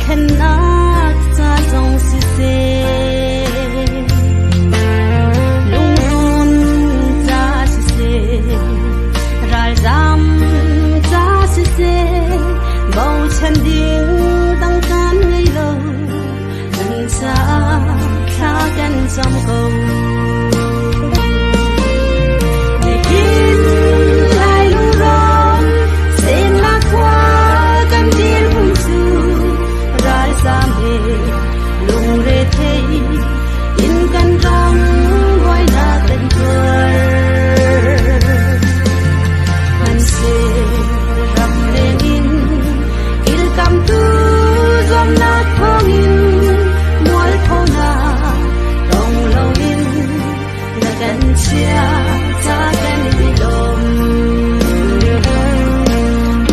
Dothlennak ca zong siseh, lungrawn ca siseh, ralzam ca siseh, bochan ding dang kan ngei lo, nan caah thla kan cam ko. Nihin Lai lungrawn semnak khua kan dirhmun cu ralzam he lungrethei in kan ram buainak kan tuar. Hmanhseh ram leng in kilkamtu zuamnak thawngin mualphonak tong loin na kan chiah ca kan i lawm.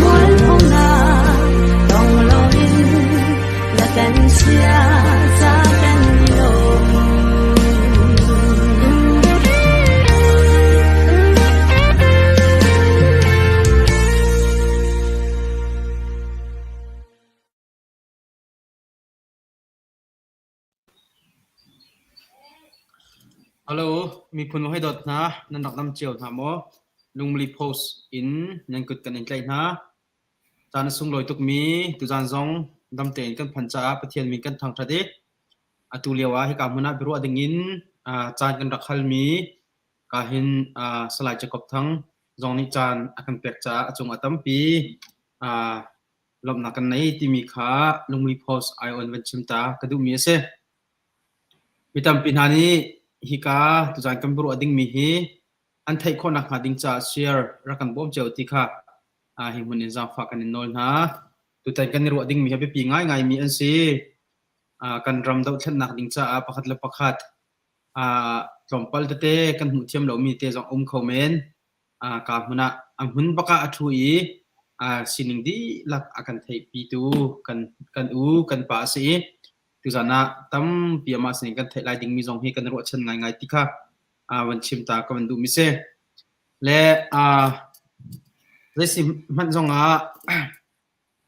Mualphonak tong loin na kan chiah ca kan i lawm. Hello, miphun hawi dawt hna, nan rak dam cio hna maw? Lungmili Post in nan kut kan in tlaih hna. Caan a sunglawi tukmi tuzaan zong dam tein kan phanh caah Pathian min kan thangṭhat i atu lio ah hika hmun ah biaruah dingin caan kan rak halmi ka hin Salai Jacob Thang zong nih caan a kan pek caah a cungah tampi lawmhnak kan nei timi kha Lungmui Post aiawn van chim ta ka duhmi a si. Mi tampi hna nih hika tuzaan kan biaruah dingmi hi an theih khawh nakhnga ding caah share rak kan bawm cio ti kha hi hmun in zaangfah kan in nawl hna. Tutan kan i ruah dingmi hi biapi ngaingaimi an si. Kan ram dohthlennak ding caah pakhat le pakhat tlawmpal tete kan hmuh thiam lomi te zong um kho men. Ka hmun ah a hmun bak ah a ṭhu i sining dihlak a kan theihpitu kan kan u kan pa a si i tuzan ah tampi amah sinin kan theih lai dingmi zong hi kan i ruahchan ngaingai ti kha van chim ta ka van duhmi si. Le zeisi hmanh zong ah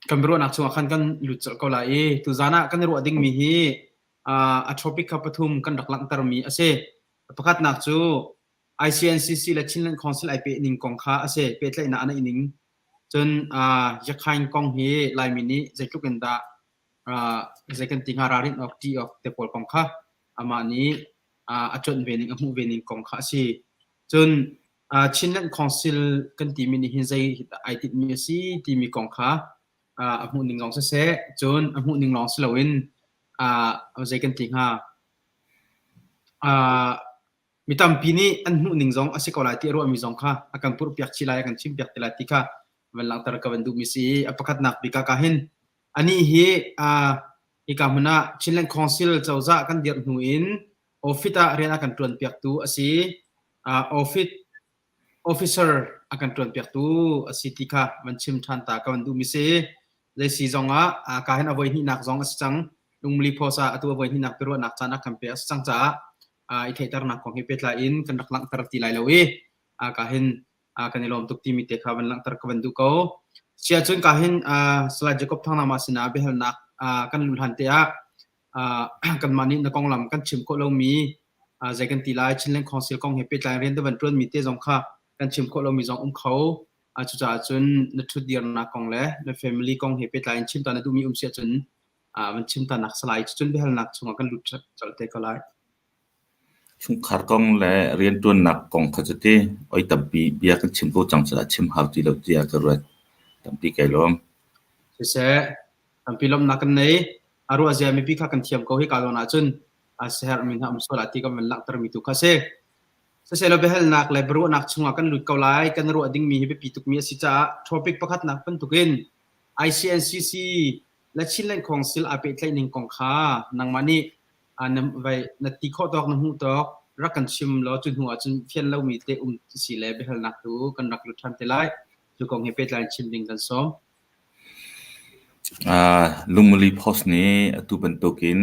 kan biaruahnak chungah khan kan lut colh ko lai i tuzan ah kan i ruah dingmi hi a topic kha pathum kan rak langhtermi a si. Pakhatnak cu ICNCC le Chinland Council ai peh ning kong kha a si, pehtlaihnak an i ning. Cun Yakhain kong hi Laimi nih zeitluk in dah zei kan ti hnga ralrin awk, ṭih awk te pawl kong kha amah nih a cuanh ve ning, a hmuh ve ning kong kha a si. Cun Chinland Council kan timi nih hin zei ai tinhmi a si timi kong kha a hmuh ning lawng siseh, cun a hmuh ning lawng si loin zei kan ti hnga Mi tampi nih an hmuh ning zong a si ko lai ti a ruahmi zong kha a kan purhpiak chih lai, a kan chimpiak te lai ti kha van langhter ka van duhmi si i a pakhatnak bik ah ka hin anih hi hika hmun ah Chinland Council cozah kan dirh hnu in office ah rian a kan ṭuanpiaktu a si. Office officer a kan ṭuanpiaktu a si ti kha van chim ṭhan ta ka van duhmi si. Zei si zong ah ka hin a voi hnihnak zong a si cang. Lungmuli Post ah atu a voi hnihnak biaruahnak caan a kan pek a si cang caah i theihternak kong he pehtlai in kan rak langhter ti lai lo i ka hin kan i lawm tuk timi te kha van langhter ka van duh ko. Sia cun ka hin Salai Jacob Thang Nama sinah biahalnak kan luh hlan te ah kanmah nih na konglam kan chim khawh lomi zei kan ti lai Chinland Council kong he pehtlai rian te van ṭuanmi te zong kha kan chim khawh lomi zong um kho. Cucaah cun na ṭhutdirnak kong le na family kong he pehtlai in chim ta na duhmi um si ahcun van chim ta nak salai cun biahalnak chungah kan lut colh te ko lai. Chungkhar kong le rianṭuannak kong kha cu ti oi tampi bia kan chim ko cang caah chim hau ti lo tiah ka ruat. Tampi kai lawm. Siseh, tampi lawmhnak kan nei. A ruah zia mipi kha kan thiam ko hi ka zawn ahcun a siaherhmi hna um sual ah ti kan van langhtermi tu kha si. Siseh biahalnak le biaruahnak chungah kan lut ko lai. Kan ruah dingmi hi biapi tukmi a si caah topic pakhatnak bantukin ICNCC le Chinland Council aa pehtlaih ning kong kha nangmah nih na vai na ti khawh tawk na hmuh tawk rak kan chim law cu hnu ah cun fian lomi te um si le biahalnak tu kan rak lut ṭhan te lai. Cu kong he pehtlai in chim ding kan sawm. Lungmuli Post nih atu bantukin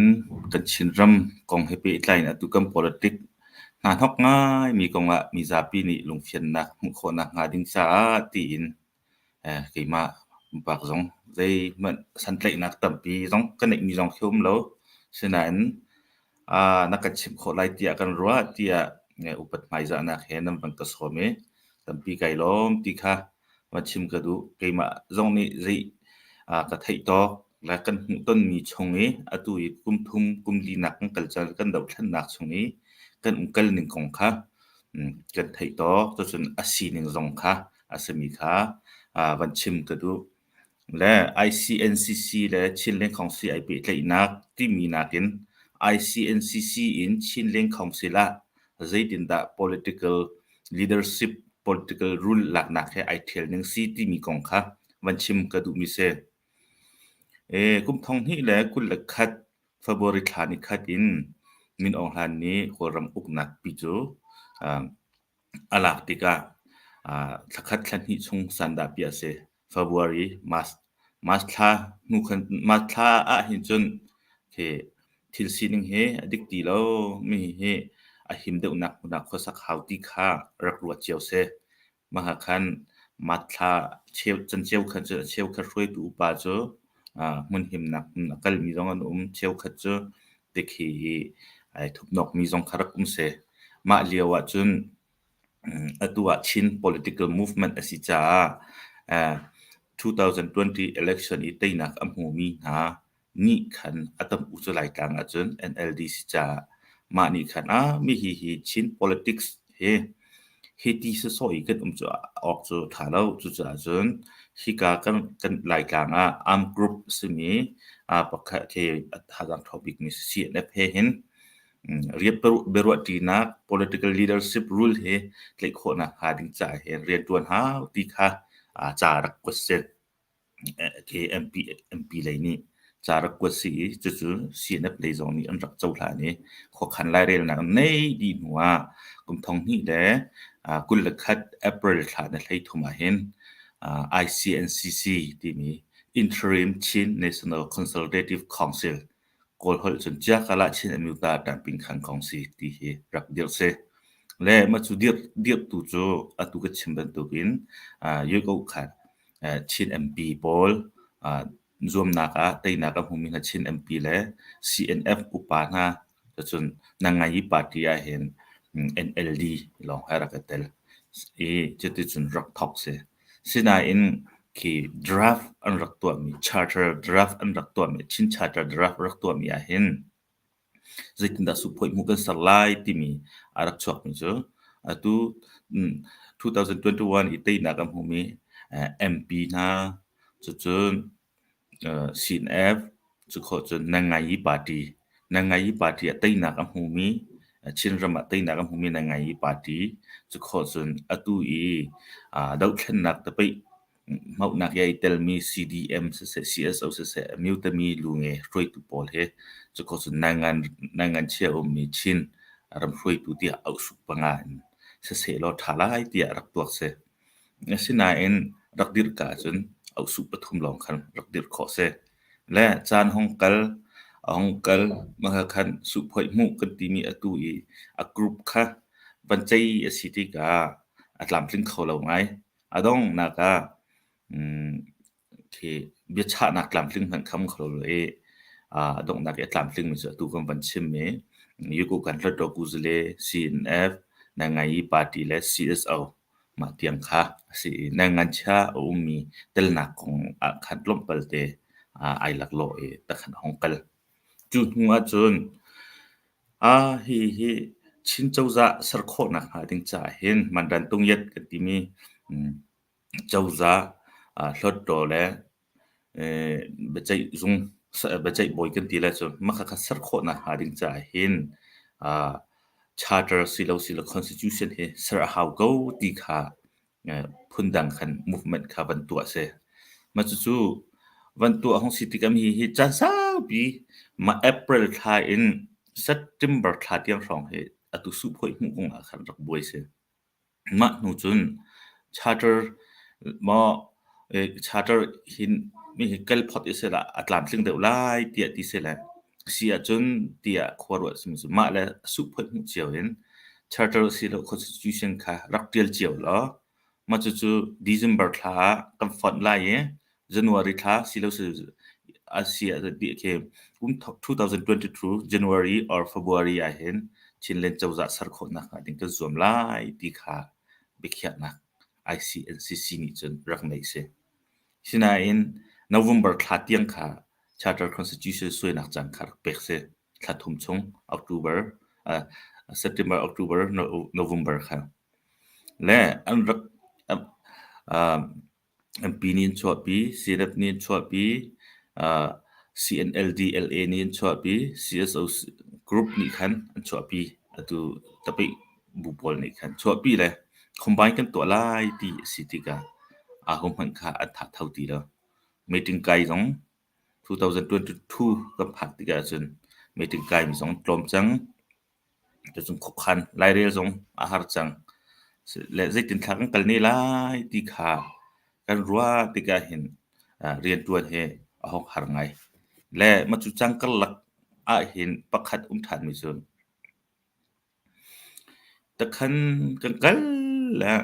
kan Chinram kong he pehtlai in atu kan politic hna hnok ngaimi kongah mizapi nih lungfiannak hmuh khawhnak hnga ding caah tiin keimah pumpak zong Zeihmanh santlaihnak tampi zong ka neihmi zong khi um lo. Sinain na kan chimh khawh lai tiah kan ruah tiah upat hmaizahnak he nan van ka sawm i tampi kai lawm ti kha van chim ka duh. Keimah zong nih zei ka theih tawk le kan hmuhtonmi chung i atu i kum thum kum linak kan kal cang kan dohthlennak chung i kan umkal ning kong kha kan theih tawk. Cucun a sining zong kha a simi kha van chim ka duh. Le ICNCC le Chinland Council ai pehtlaihnak timi nakin ICNCC in Chinland Council ah zeitindah political leadership, political rule laknak he ai ṭhial ning si timi kong kha van chim ka duhmi si. Kum 2021 February thla ni khat in Min Aung Hlaing nih Kawlram uknak pi cu a lak tikah thla khat thla hnih chung sandah piah a si. February, March, March thla hnu khan March thla ahhin cun khi thil sining hi a dik ti lo mi hi a him deuhnak hmun ah khuasak hau ti kha rak ruat cio si. Mah ah khan March thla cheu canceo khan cu cheukhat hruaitu upa cu hmun himnak hmun a kalmi zong an um. Cheukhat cu tikhi i ai thupnawkmi zong kha rak um si. Mah lio ahcun atu ah Chin political movement a si caah 2020 election i teinak a hmumi hna nih khan a tam u cu Laitlang ahcun NLD si caah mah nih khan ah mi hi hi Chin politics hi hi ti sawsawh i kan um cu awk cu ṭha lo. Cucaah cun hika kan kan Laitlang ah armed group a simi pakhat khi a thazaang ṭhawng bikmi CNF he hin rian biaruahṭinak political leadership rule hi tlaih khawhnak hnga ding caah hin rianṭuan hau ti kha ca rak kuat si. MP, MP lei nih ca rak kuat si i cucu CNF lei zong nih an rak cohlan i khuakhan lairelnak an neih dih hnu ah kum 2021 April thla ni 33 ahhin ICNCC timi Interim Chin National Consultative Council Kawlholh cun Ciakalah Chin Amyota Ṭamping Khang Kongsi ti hi rak dirh si. Le mah cu dirhtu cu atu ka chim bantukin Yuekoh khan Chin MP pawl zuamnak ah teinak a hmumi hna Chin MP le CNF upa hna cun Nangayi party ahhin NLD lawng he rak i tel i cuticun rak thawk si. Sinain khi draft an rak tuahmi charter draft an rak tuahmi Chin charter draft rak tuahmi ahhin zeitindah suphuaihmu kan ser lai timi a rak chuakmi cu atu 2021 i teinak a hmumi MP hna cucun CNF cukhawh cun Nangayi party Nangayi party ah teinak a hmumi Chinram ah teinak a hmumi Nangayi party cukhawh cun atu i dohthlennak tapeih hmauhnak i ai telmi CDM siseh, CSO siseh, Mutami lunge hruaitu pawl hi cukhawh cun nangan chia ummi Chin ram hruaitu tiah auhsuk panga in siseh law ṭha lai tiah rak tuak si. Asinain rak dirhka ahcun auhsuh pathum lawng khan rak dirh khawh si. Le caan hong kal, a hong kal, mah khan suhphoih hmuh kan timi atu i a group kha van cei a si tikah a tlamtling kho lo ngai. A donghnak ah khi biachahnak tlamtling hmanh kham kho lo i a donghnak i a tlamtlingmi cu atu kan van chim i Yuko kan Hluttaw Kuzale, CNF, Nangayi Party le CSO mah tiang kha a si i nanganchia a ummi telnak kong ah khan tlawmpal te ai laklawh i takhan a hong kal. Cu hnu ahcun hi hi Chin cozah ser khawhnak hnga ding caah hin Mandan Tungyat kan timi cozah Hluttaw le biaceih zung biaceih bawi kan ti lai cu mah khakha ser khawhnak hnga ding caah hin charter silo silo constitution hi ser a hau ko ti kha phundang khan movement kha van tuah si. Mah cucu van tuah hong si tikah mi hi caan saupi mah April thla in September thla tiang hrawng hi atu suhphoih hmuh kong ah khan rak buai si. Mah hnu cun charter maw charter hin mi hi kal phot i sehla a tlamtling deuh lai tiah ti sehla si ahcun tiah khua ruah simi cu mah le suhphoih hmuh cio in charter silo constitution kha rak ṭial cio law mah cucu December thla ah kan fonh lai i. January thla silo a si khi kum 2022 January or February ah hin Chinland cozah ser khawhnak hnga ding kan zuam lai ti kha biakhiahnak ICNCC nih cun rak neih si. Sinain November thla tiang kha Charter Constitution suainak caan kha rak pek si. Thla thum chung October, uh, September, October, November kha. Le an rak uh, MP nih an chuahpi, CNF nih an chuahpi, uh, CNLD LA nih an chuahpi, CSO group nih khan an chuahpi. Atu tapih bu pawl nih khan chuahpi le combine kan tuah lai ti a si tikah aho hmanh kha an tha tho ti lo. Meeting kai zong 2022 kan phak tikah cun meeting kai mi zong tlawm cang. Cucun khuakhan lairel zong a har cang. Le zeitin thla kan kal ne lai ti kha kan ruah tikah hin rianṭuan hi a hong har ngai. Le mah cu cang karlak ahhin pakhat um ṭhanmi cu Takhan kan kal le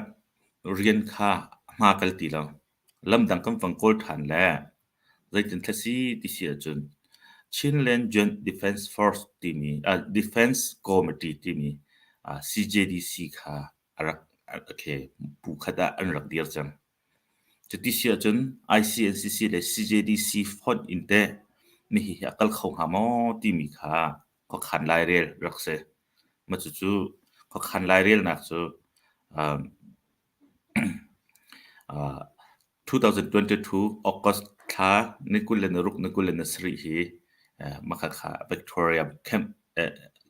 rian kha hma kal ti lo. Lamdang kan vang kawl ṭhan le zeitin thla si ti si ahcun Chinland Joint Defense Force timi Defense Committee timi CJDC kha a rak bu khat ah an rak dir cang. Cuti si ahcun ICNCC le CJDC fonh in teh nihi hi a kal kho hnga maw timi kha khuakhan lairel rak si. Mah cucu khuakhan lairelnak cu 2022 August thla ni 26 ni 27 hi makhakha Victoria Camp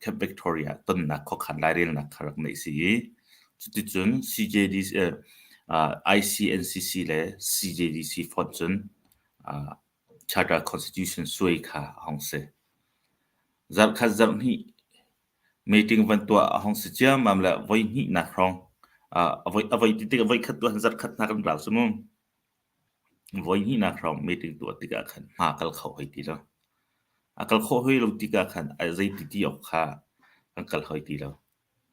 Camp Victoria tonnak khuakhan lairelnak kha rak neih si i cuticun CJD ICNCC le CJDC fonh cun Charter Constitution suai kha a hong si. Zarhkhat zarhhnih meeting van tuah a hong si ciammam le voihnihnak hrawng a voi ti tik voikhat tuah zarhkhat hna kan rau cu mu. Voihnihnak hrawng meeting tuah tikah khan hma kal kho hoi ti lo. A kal khawh hoi lo tikah khan a zeiti ti awk kha kan kal hoi ti lo.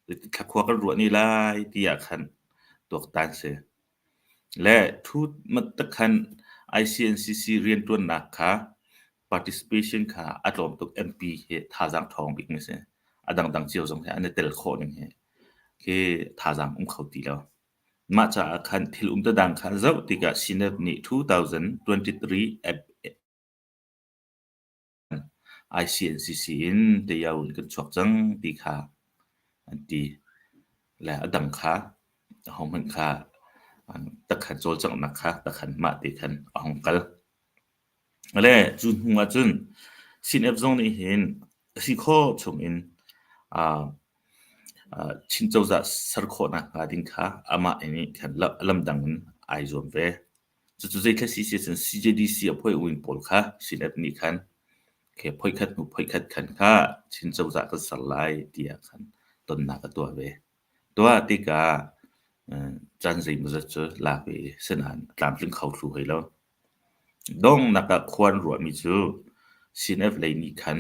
Thlakhua kan ruah ni lai tiah khan tuaktan si. Le thut mat khan ICNCC rianṭuannak kha participation kha a tlawm tuk MP hi thazaang ṭhawng bik mi si. A dangdang cio zong hi an i tel khawh ning hi khi thazaang um kho ti lo. Mah caah khan thil um tadang kha zoh tikah Senate nih 2023 ICNCC in Tayaw in kan chuak cang ti kha an ti. Le a dang kha ahohmanh kha takhan cawlcanghnak kha takhan mah te khan a hong kal. Le cu hnu ah cun CNF zong nih hin a si khawh chung in Chin cozah ser khawhnak hnga ding kha amah nih khan lamdang in ai zuam ve. Cucu zeithla si si cun CJDC a phoih wing pawl kha CNF nih khan phoikhat hnu phoikhat khan kha Chin cozah kan ser lai tiah khan tonnak a tuah ve. Tuah tikah caan zeimawzat cu lak i sinain a tlamtling kho thlu hoi lo. Donghnak ah khua an ruahmi cu CNF lei nih khan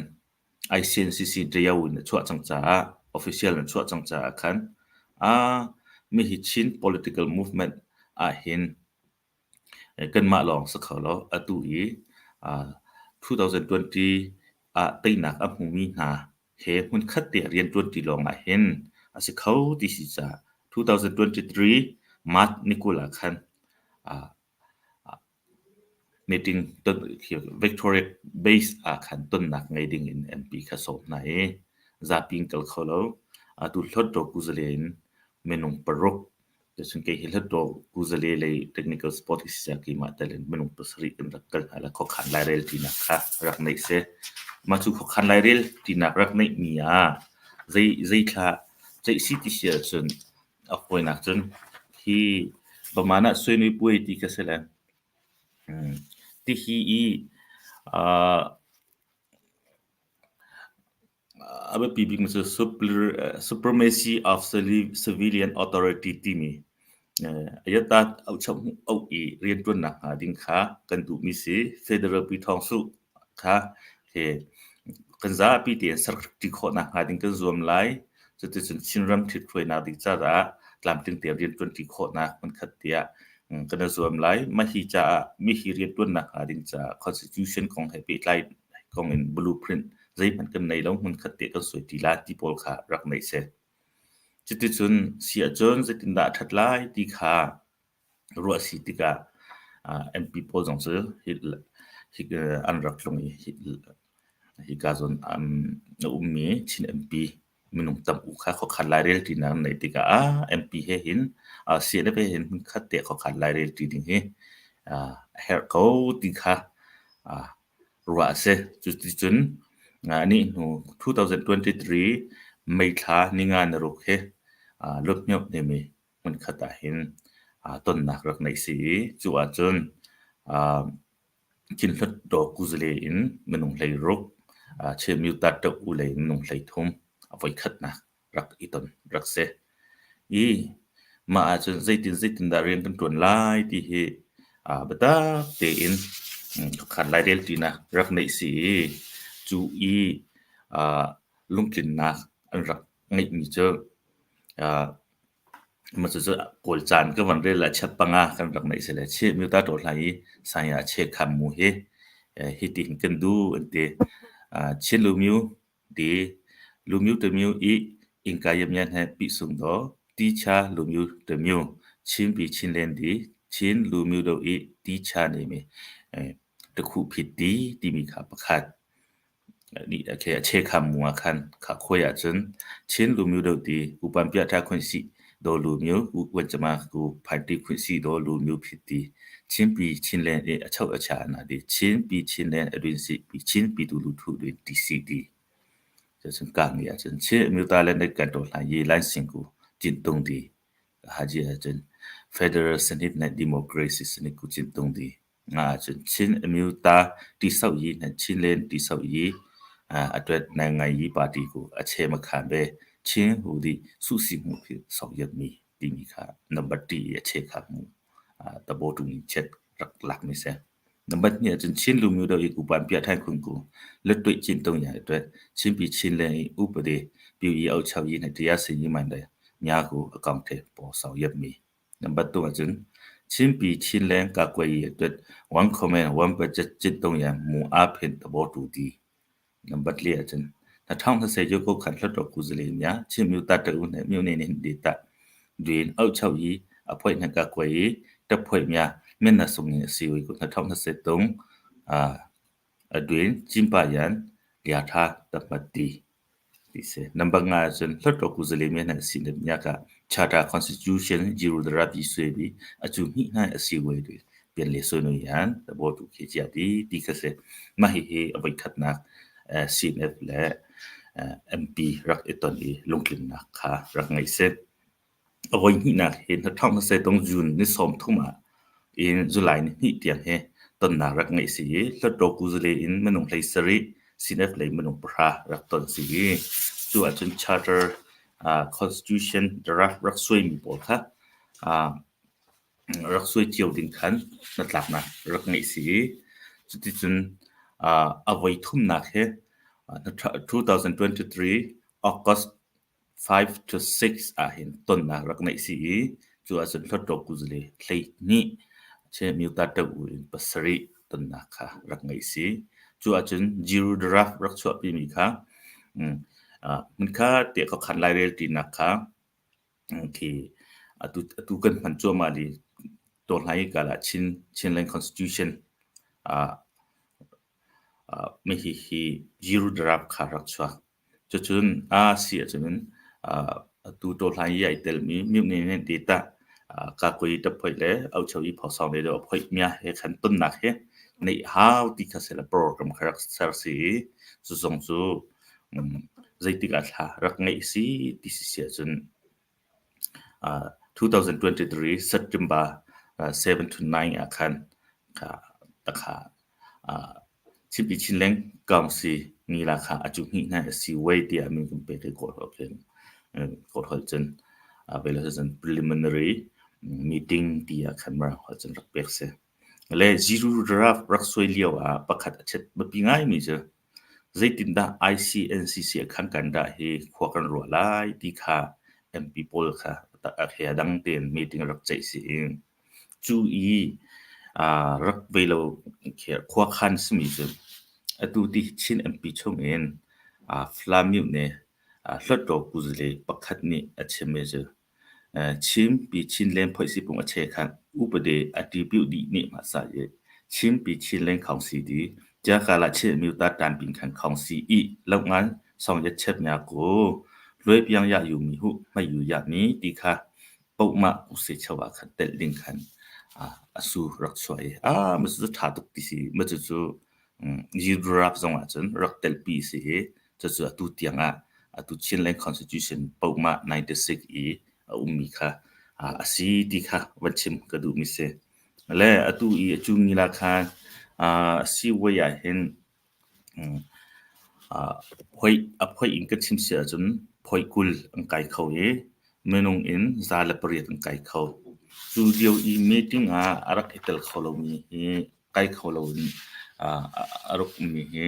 ICNCC ṭio in a chuah cang caah official in a chuah cang caah khan mihi Chin political movement ahhin kanmah lawng si kho lo. Atu i 2020 ah teinak a hmumi hna he hmunkhat te rianṭuanṭi lawng ahhin a si kho ti si caah 2023 March ni 20 ah khan Meeting Victoria Base ah khan tonnak ngei ding in MP kha sawm hna i zapi in kal kho lo. Atu Hluttaw Kuzale in minung paruk cun kei hi Hluttaw Kuzale lei technical support ka si caah keimah tel in minung pasarih kan rak kal hna le khuakhan lairel ṭinak kha rak neih si. Mah cu khuakhan lairel ṭinak rak neihmi ah zei zei thla ceih si ti si ahcun A fawinak cun hi Baman ah suainui puai ti kha si le tihi i a biapi bikmi cu Supremacy of Civilian Authority timi ayata auh i rianṭuannak hnga ding kha kan duhmi si. Federal Pyithawngsuh kha kan zapi tein serṭi khawh nakhnga ding kan zuam lai. Cuticun Chinram ṭhithruainak ding caah tlamtling tein rianṭuanṭi khawhnak hmunkhat tiah. Kan i zuam lai. Mah hi caah mihi rianṭuannak hnga ding caah constitution kong he pehtlai kong in blueprint zeihmanh kan nei lo, hmunkhat te kan suai ṭi la ti pawl kha rak nei seh. Cuticun si ahcun zeitindah a ṭhat lai ti kha ruah si tikah MP pawl zong cu an rak tlung i hika zawn a ummi Chin MP minung tam u kha khuakhan lairel ṭinak an neih tikah ah MP he hin CNF he hin hmunkhat te khuakhan lairel ṭi ding hi a herh ko ti kha ruah a si. Cuticun anih hnu 2023 May thla ninga ni ruk hi Luthmioh timi hmunkhat ah hin tonnak rak neih si i cu ahcun Thinhlut kuzale in minung 16, Chemyutat-u lei in minung 33 a voikhatnak rak i ton rak si. I mah ahcun zeitin zeitindah rian kan ṭuan lai ti hi biatak tein khuakhan lairel ṭinak rak neih si i cu i lungtlinnak an rak ngeihmi cu Mah cucu Kawl caan ka van rel ah chiat panga kan rak neih si le chih mi ta ṭaw hlah i saya che kham mu hi hiti hin kan duh an ti. Chin Lumyu ti Lumyu Tamyu i innka yamyan he pih sung daw ti cha Lumyu Tamyu Chin pi Chin len di Chin Lumyu do i ti cha ne mi takhu phit ti timi kha pakhat. A chekham mu ah khan khakhuai ahcun Chin Lumyu deuh ti upan piahṭha khunhsih daw lumyu uancama ku phaiti khunhsih daw lumyu phit ti Chinpi Chinland i a choh a cha na di Chinpi Chinland a dun si pi Chinpi tu lu thu dun ti si di cun kang ni ahcun Chin Amyota le na kan ṭaw hlan yi lan sing ku cin tung di haji ahcun Federal Senate na Democracy Senate ku cin tung di Cun Chin Amyota ṭisoh-yi hna Chinland ṭisoh-yi a ṭuat ngai party ku a chem a khan ve. Chin hu dih suhsi hmuh khi sokyatmi timi kha number ṭi i a che kha hmuh tabo ṭung in chiat rak lakmi si. Number hnih ahcun Chin lumyu do i kupan piah ṭhan khun ku lettuih cin tung ya ṭuat Chinpi Chinland i upade piu i au chau yi hna ṭia sin yi man le nya ku a kong the po sokyatmi. Number tu ahcun Chinpi Chinleng Kakuai tuat one comment one budget cit dong ya mu a phin tabo tu di. Number tli ahcun na thang na se ko khan hlat ro ku zile nya Chin myu ta ta u ne myu ne ne di ta duin au chau yi a phoi na ka kuai yi ta phoi mya men na sung ni si wi ku na thang na se tung a a duin Chinpa yan lia tha ta mat ti. Ti si. Number nga ahcun Hluttaw kuzale men an si nyak ah Charter Constitution Jirudara ti suai a cu hnih hna a si wei ri pian le soi nui yan tabo tu khi chia ti ti kha si. Mah hihi a voikhatnak CNF le MP rak i ton i lungtlinnak kha rak ngei si. A voihnihnak hi hnathawng hmasaitung June ni 30 ah in July ni hnih tiang hi tonnak rak ngeih si i Hluttaw kuzale in minung 17, CNF lei minung pahra rak ton si i cu ahcun Charter Constitution draft rak suaimi pawl kha rak suai cio ding khan hnatlaknak rak ngeih si i cuticun a voithumnak hi 2023 August 5 to 6 ahhin tonnak rak neih si i cu ahcun Hluttaw kuzale 12 Chemyuta ṭo in pasarih tonnak kha rak ngeih si. Cu ahcun Jeru draft rak chuahpimi kha hmunkhat te khuakhan lairel ṭinak kha khi atu atu kan hman cuahmah li tawhlai kala Chin Chinland Constitution ah hihi Jeru draft kha rak chuak. Cucun aa si ahcun atu tawhlan i ai telmi miohne nih data kakui taphoih le aucho i phosaung le a phoih mia he khan tonnak he neih hau ti kha sila program kha rak ser si i cu zong cu zeitik ah thla rak ngeih si ti si si ahcun 2023 September 7 to 9 ah khan takha Chinpi Chinleng Council ngila kha a cu hnih hna a si wei tiah min kan pek i Kawl holh khin Kawl holh cun cun preliminary meeting tiah khan Mirang holh cun rak pek si. Le zero draft rak suai lio ah pakhat a chet biapi ngaimi cu zeitindah ICNCC a khan kan dah hi khua kan ruah lai ti kha MP pawl kha he a dang tein meeting rak ceih si i. Cu i rak vei lo khuakhan simi cu atu ti Chin MP chungin Falam myohne Hluttaw kuzale pakhat nih a chimmi cu Chin pi Chinland phoihsipung a che khan upade a ṭipiuh dih nih hmasa i Chin pi Chinland Council di Jiakala Chin Amyota Tanpin khan Council i lohngan song yat chet nya ku luai piang ya yu mi hu hmai yu ya mi ti kha pohmah use chawa khan telh ding khan a su rak chuah i a ma cu ṭha tuk ti si ma cu cu Europe zong ah cun rak telhpi si i Cucu atu tiangah atu Chinland Constitution pohmah 96 i a ummi kha a si ti kha van chim ka duhmi si. Le atu i a cu ngila khan siwei ah hin a phoih in ka chim si ahcun phoih 20 an kai kho i minung in 108 an kai kho. Cu lio i meeting ah a rak i tel kho lomi hi kai kho loin a rak ummi hi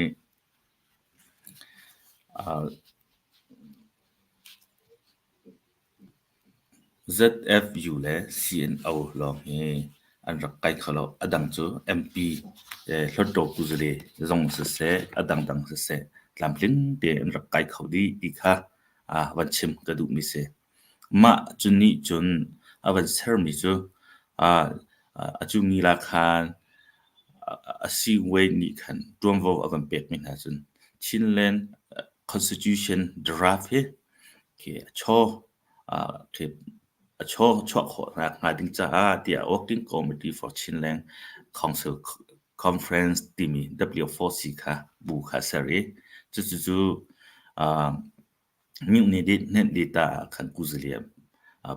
ZFU le CNO lawng hi an rak kai kho lo. A dang cu MP Hluttaw kuzale zong siseh, a dangdang siseh tlamtling tein an rak kai kho dih ti kha van chim ka duhmi si. Mah cu nih cun a van sermi cu a cu ngila khan a siwei nih khan ṭuanvo a van pekmi hna cun Chinland Constitution draft hi khi a chaw a chaw chuah khawhnak hnga ding caah tiah Working Committee for Chinland Council Conference timi W4C kha bu kha a ser i cucu Myohne data ah khan kuzale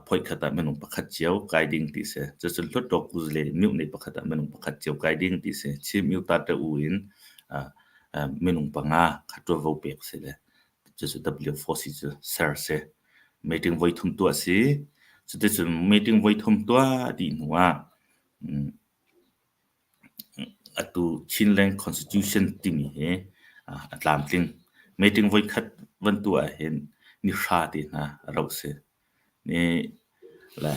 phoikhat ah minung pakhat cio kai ding ti si. Cucun Hluttaw kuzale myohne pakhat ah minung pakhat cio kai ding ti si. Chin Myotta u in minung panga kha ṭuanvo pek si le cucu W4C cu ser si. Meeting voithum tuah si. Cuticun meeting voithum tuah dih hnu ah Atu Chinland Constitution timi hi a tlamtling. Meeting voikhat van tuah ahhin nihra te hna a rauh si. Ni le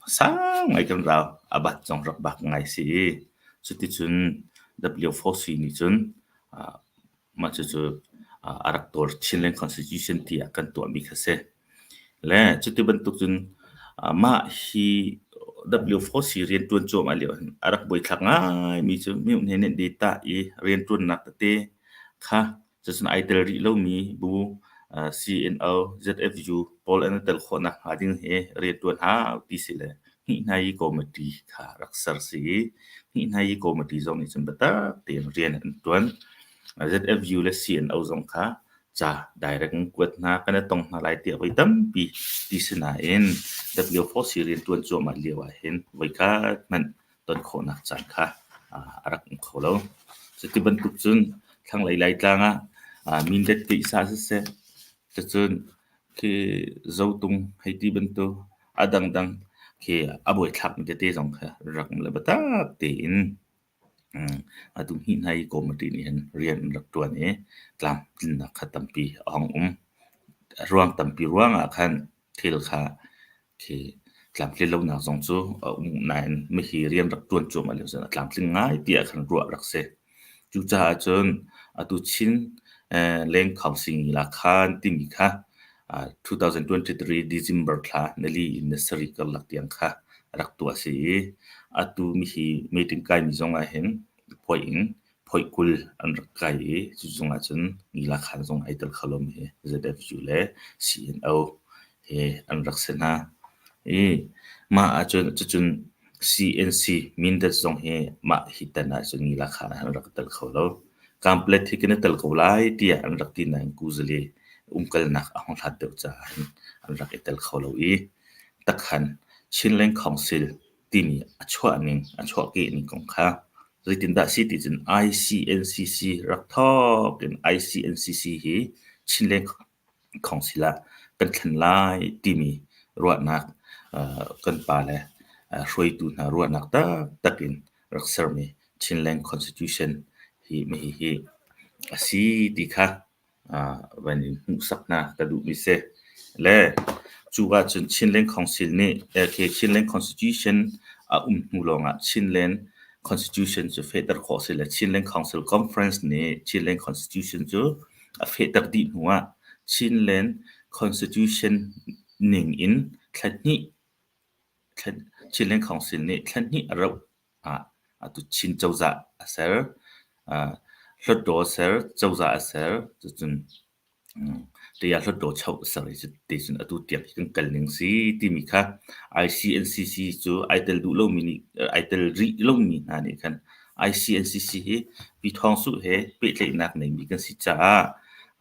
sau ngai kan rau. A bat zong rak bak ngai si i cuticun W4C nih cun Mah cucu a rak tuar Chinland Constitution tiah kan tuahmi kha si. Le cuti bantuk cun mah hi W4C rianṭuan cuahmah lio ahhin a rak buaithlak ngaimi cu miohne nih data i rianṭuannak tete kha cucun ai tel rih lomi bu CNO, ZFU pawl an i tel khawhnak hnga ding hi rianṭuan hau ti si le Hnihnai committee kha rak ser si i Hnihnai committee zong nih cun biatak tein rian an ṭuan. ZFU le CNO zong kha ca direct in kuat hna kan i tong hna lai tiah voi tampi ti si nain W4C rian ṭuan cuahmah lio ahhin voikhat hmanh ton khawhnak caan kha a rak um kho lo. Cuti bantuk cun thlanglei Laitlang ah Mindat Keihsa siseh, cucun khi Zotung hei ti bantuk a dangdang khi a buaithlakmi tete zong kha rak um le biatak tein atu hnih committee nih hin rian an rak ṭuan i tlamtlinnak kha tampi a hung um. Ruang tampi ruangah khan thil kha khi tlamtlin lonak zong cu a um nain mihi rian rak ṭuan cuahmah lio cun a tlamtling ngai tiah khan ruah rak si. Cucaah cun atu Chin Leng Council Lakhan timi kha 2023 December thla nili in ni sarih karlak tiang kha rak tuah a si i atu mihi meeting kaimi zong ahhin phoih in phoih 20 an rak kai i cu zung ahcun Lakhan zong ai tel kho lomi hi ZFU le CNO he an rak si hna. I mah ahcun cucun CNC Mindat zong hi mah hi tan ahcun Lakhan ah an rak tel kho lo. Kamplet hi kan i tel ko lai tiah an rak ti nain kuzale umkalnak a hung hlat deuh caah hin an rak i tel kho lo i takhan Chinland Council timi a chuah ning, a chuahkeh ning kong kha zeitindah si ti cun ICNCC rak thawk in ICNCC hi Chinland Council ah kan thlen lai timi ruahnak kan pale hruaitu hna ruahnak taktak in rak sermi Chinland Constitution hi hihi a si ti kha van in hmuhsak hna ka duhmi si. Le cu ahcun Chinland Council nih Chinland Constitution a um hnu lawngah Chinland Constitution cu fehter khawh a si le Chinland Council Conference nih Chinland Constitution cu a fehter dih hnuah Chinland Constitution ning in thla hnih Chinland Council nih thla hnih a rauh ah atu Chin cozah a ser, Hluttaw a ser, cozah a ser, cucun Tiah Hluttaw choh a ser i cuti cun atu tiang hi kan kal ning si timi kha ICNCC cu ai tel duh lomi nih ai tel rih lomi hna nih khan ICNCC hi Pi Thawng Suh he pehtlaihnak neimi kan si caah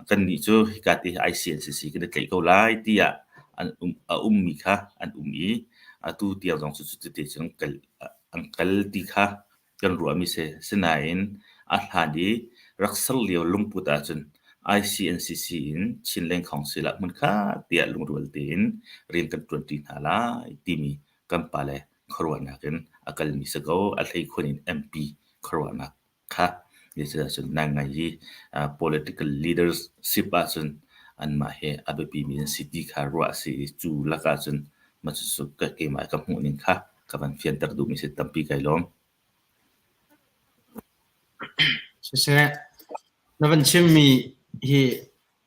kannih cu hika te hi ICNCC kan i tlaih ko lai tiah an um, a ummi kha an um i atu tiang zong cu cuti cun kal an kal ti kha kan ruahmi si. Sinain a hlan i rak ser lio lungput ahcun ICNCC in Chinland Council ah hmunkhat tiah lungrual tein rian kan ṭuanṭi hna lai timi kan pale khuaruahnak in a kalmi si ko. A hleikhun in MP khuaruahnak kha cun ngai hi political leadership ahcun anmah he a biapimi an si ti kha ruah a si i cu lakah cun mah cucu keimah ka hmuhning kha ka van fianter duhmi si tampi kai lawm. Siseh, na van chimmi hi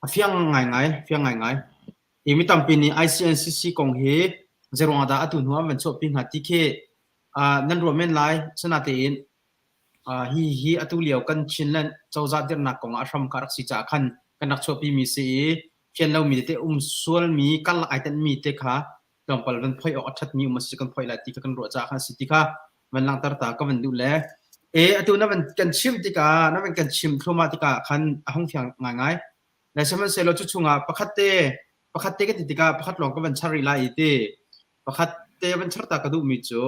a fiang ngaingai, fiang ngaingai. Hi mi tampi nih ICNCC kong hi zeiruang ah dah atu hnu an van chuahpi hnga ti khi nan ruah men lai. Sinatein hi hi atu lio kan Chinland cozah dirhnak kong ah a hram kha rak si caah khan kan rak chuahpi mi si i fian lomi tete um sualmi karlak ai tenhmi te kha tlawmpal van phoih awk a ṭhatmi um a si kan phoih lai ti kha kan ruah caah khan si ti kha van langhter ta ka van duh le e atu na van kan chim tikah na van kan chim thluahmah tikah khan a hung fiang ngaingai le sihmanhsehlaw cu chungah pakhat te pakhat te ka ti tikah pakhat lawng ka van char rih lai i ti pakhat te van char ta ka duhmi cu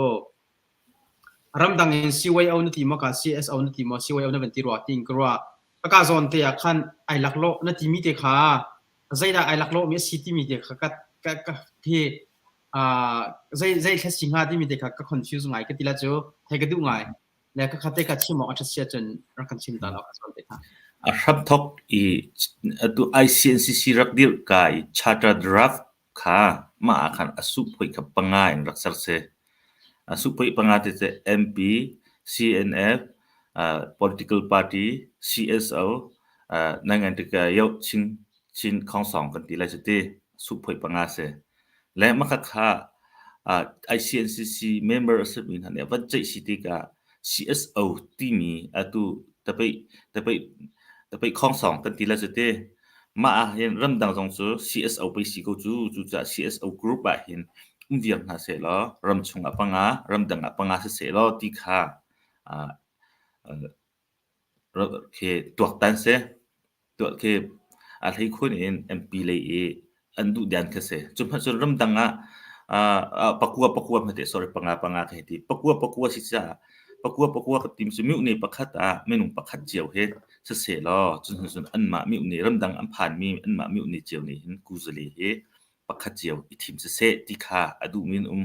Ramdang in CYO na ti maw ka CSO na ti maw CYO na van ti rua tiin ka ruah. Ka zawn te ah khan ai laklawh na timi te kha zeidah ai laklawh mi a si timi te kha ka ka ka hi uh, zei zei thla si hnga timi te kha ka confuse ngai ka ti la cu thei ka duh ngai. Le ka kha te kha chim awk a ṭhat si ahcun rak kan chim ta law ka zawn te kha. A hramthok i atu ICNCC rak dirh ka i charter draft Kha mah ah khan a suhphoih kha panga in rak ser si. A suhphoih panga tete MP, CNF, uh, political party, CSO, uh, nangan tika yoh Chin Chin Khongsong kan ti lai cu ti suhphoih panga si. Le mah kha uh, ICNCC member a simi hna nih van ceih si tikah CSO timi atu tapeih tapeih tapeih khongsong kan ti lai cu ti. Mah ah hin ramdang zong cu CSO pei si ko cu. Cucaah CSO group ah hin um viar hna sehlaw ramchung ah panga, ramdang ah panga sisehlaw ti kha uh, khi tuaktan si. Tuah khi a hleikhun in MP lei i an duh dian khi si. Cu hmanh cun ramdang ah uh, pakua pakua hmete sorry panga panga ka hei ti. Pakua pakua si caah pakua pakua ka tim cu mihne pakhat ah minung pakhat cio hi Sisehlaw cun cun anmah mihne ramdang an phanmi anmah mihne cio nih hin kuzale hi pakhat cio i thim siseh ti kha a duhmi an um.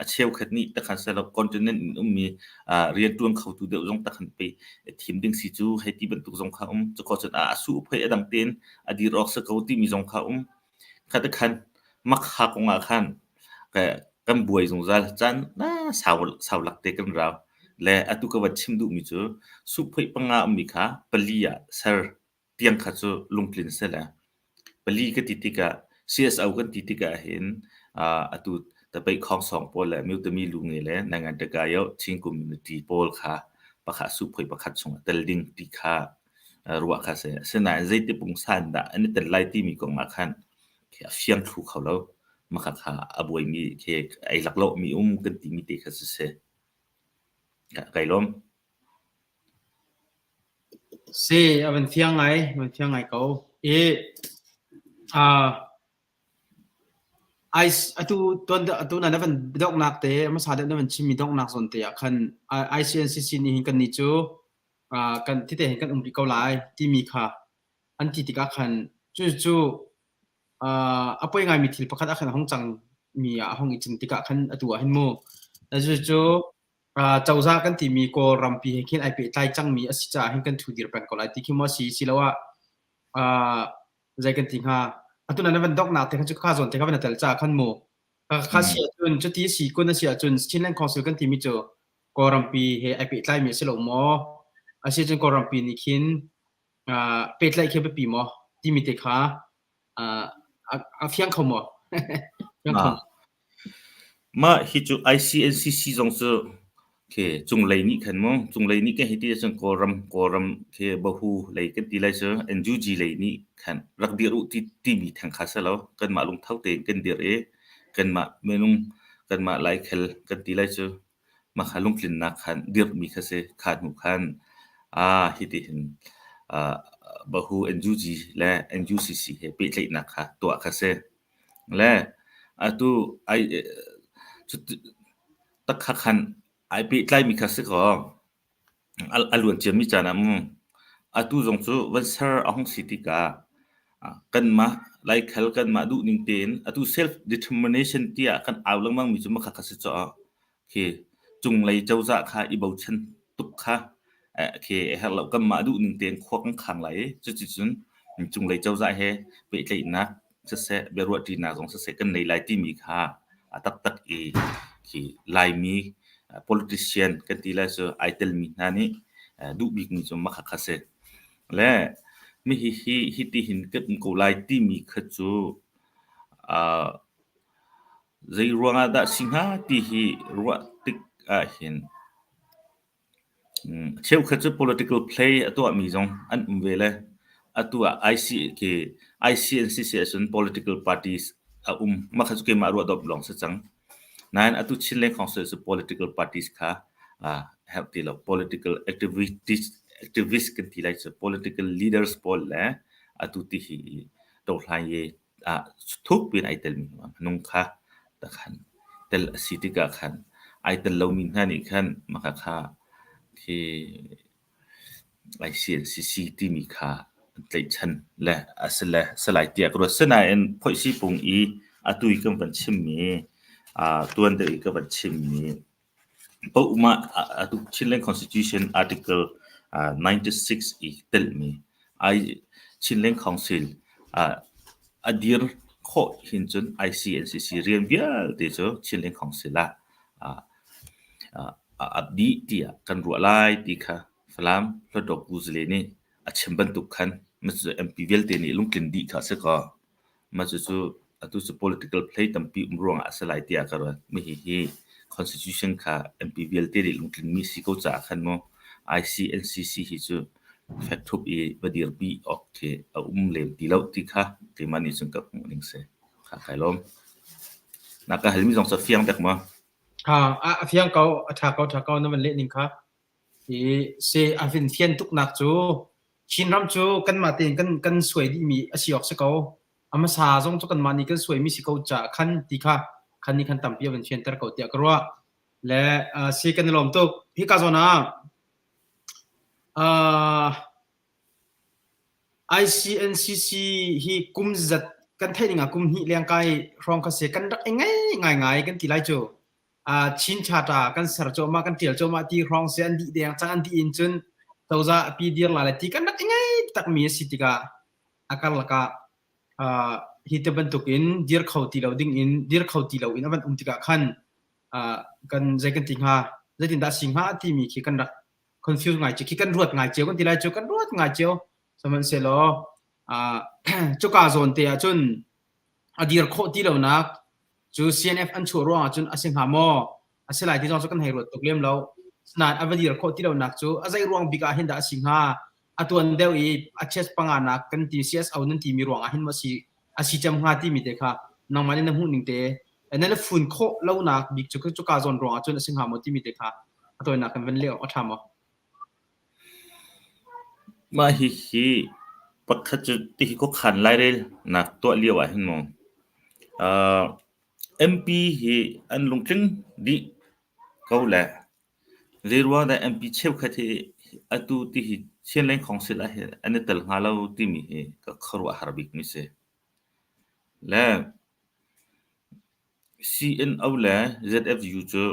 A cheukhat nih takhan sehlaw continent in ummi uh, rianṭuan khotu deuh zong takhan pei thim ding si cu hei ti bantuk zong kha um. Cukaw cun a su phei a dang tein a dir awk si ko timi zong kha um. Kha khan makha kong ah khan kan buai zungzal. Caan sau sau lak te kan rau. Le atu ka van chim duhmi cu suphoih panga ummi kha pali ah ser tiang kha cu lungtlin seh le pali ka ti tikah CSO kan ti tikah hin atu tapeih khongsong pawl le mutami lu nge le nangan takayo Chin community pawl kha pakhat suphoih pakhat chung ah tel ding ti kha ruah kha si. Asinain zeiti pungsan dah an i tel lai timi kong ah khan a fiang thlu kho lo. Mah kha a buaimi khi ei laklawhmi um kan timi te kha siseh. Kai lawm. Si, a van fiang ngai, van fiang ngai ko. I uh, ai atu tuan atu na van donghnak te hmasa deuh na van chimmi donghnak zawn te ah khan ICNCC nih hin kan nih cu uh, kan tite hin kan um rih ko lai timi kha an ti tikah khan cu cu uh, a poi ngaimi thil pakhat ah khan a hung cang mi ah a hung i cing tikah khan atu ah hin mu cucu uh, cozah kan timi Kawl rampi he khin ai pehtlai cangmi a si caah hin kan thu dir peng ko lai ti khi maw si siloah uh, zei kan ti hnga atu na van doknak te khan cu kha zawn te kha van tel caah khan mu. Kha si ahcun cuti si kun a si ahcun Chinland Council kan timi cu Kawlrampi he ai pehtlaimi a si lo maw? Asicun Kawlrampi nih khin pehtlaih khi a biapi maw timi te kha a fiang kho maw? Fiang kho. Mah hi cu ICNCC zong cu khi cunglei nih khan mu cunglei nih kan hei ti ahcun Kawlram Kawlram khi Bahu lei kan ti lai cu NUG lei nih khan rak dir uh ti timi theng kha si lo kanmah lungtho tein kan dir i kanmah minung kanmah Laikhel kan ti lai cu mah kha lungtlinnak khan dirhmi kha si kha hnu khan aa hiti hin Bahu NUG le NUCC he pehtlaihnak kha tuah kha si. Le atu ai takha khan ai pehtlaimi kha si kaw a luan ciami caan ah mu atu zong cu van ser a hung si tikah kanmah Laikhal kanmah duhning tein atu self determination tiah kan au lengmang mi cu makha kha si caw khi cunglei cozah kha i bochan tuk kha khi a herh lo kanmah duhning tein khua kan khang lai i cuticun cunglei cozah he pehtlaihnak siseh biaruahṭinak zong siseh kan nei lai timi kha a taktak i khi Laimi politician kan ti lai cu ai telmi hna nih duh bikmi cu mah kha si. Le mihi hi hiti hin kan um ko lai timi kha cu zei ruangah dah si hnga ti hi ruah tik ahhin Cheukhat cu political play a tuahmi zong an um ve le atu ah IC khi ICNCC ahcun political parties a um. Mah kha cu keimah ruahdawp lawng si cang. Nain atu Chinland Council cu political parties kha aa herh ti lo. Political activities activist kan ti lai cu political leaders pawl le atu ti hi tohlan ye ah thuk piin ai telmi minung kha takhan tel a si tikah khan ai tel lomi hna nih khan mah kha khi ICNCC timi kha an tlaihchan le a si le si lai tiah ka ruat. Sinain phoihsi pung i atu i kan van chimmi tuan deuh i ka van chimmi Paohmah atu Chinland Constitution Article 96 i telhmi Chinland Council a dir khawh hin cun ICNCC rian vialte cu Chinland Council ah a ap dih tiah kan ruah lai ti kha Falam Hluttaw Kuzale nih a chim bantuk khan MP vialte nih lungtlin dih kha a si kaw. Mah cucu atu cu political play tampi um ruangah a si lai tiah ka ruat. Mi hihi constitution kha MP vialte nih lungtlinmi si ko caah khan mu ICNCC hi cu fek ṭhup i va dirpi awk khi a um lem ti lo ti kha keimah nih cun ka hmuh ning si. Kha kai lawm. Na ka halmi zong cu a fiang dek maw? Ha, a fiang ko, a ṭha ko, ṭha ko na van leh ning kha. I si a fin fian tuknak cu Chinram cu kanmah tein kan kan suai dihmi a si awk si ko. A hmasa zong cu kanmah nih kan suaimi si ko caah khan ti kha khan nih khan tampi a van fianter ko tiah ka ruah. Le uh, si kan i lawm tuk. Hika zawn ah uh, ICNCC hi kum zat kan theih ning ah kum hnih leng kai hrawng kha si kan rak i ngei ngaingai kan ti lai cu. Chin Charter kan ser cuahmah kan ṭial cuahmah ti hrawng si an dih deng cang an dih in cun cozah pi dir la le ti kan rak i ngei takmi a si tikah a karlak ah hi te bantuk in dir kho ti lo ding in dir kho ti lo in a van um tikah khan kan zei kan ti hnga zeitindah si hnga timi khi kan rak confuse ngai khi kan ruat ngai cio kan ti lai cu kan ruat ngai cio sihmanhsehlaw cuka zawn te ah cun a dir khawh ti lonak cu CNF an chuah ruangah cun a si hnga maw? A si lai ti zong cu kan hei ruat tuk lem lo. Nain a va dir khawh ti lonak cu a zei ruang bik ah hin dah a si hnga? A tuan deuh i a chest panga nak kan ti CSO nan timi ruangah hin maw si a si cem hnga timi te kha nangmah nih na hmuh ning te na fun khawh lonak bik cu cuka zawn ruangah cun a si hnga maw timi te kha a tawinak kan van leh awk a ṭha maw? Mah hihi pakhat cu tihi khuakhan lairelnak tuah lio ah hin maw MP hi an lungtling dih ko le zeiruang dah MP cheukhat hi atu tihi Chinland Council ah hin an i tel hnga lo timi hi ka khuaruahhar bikmi si. Le CNO le ZFU cu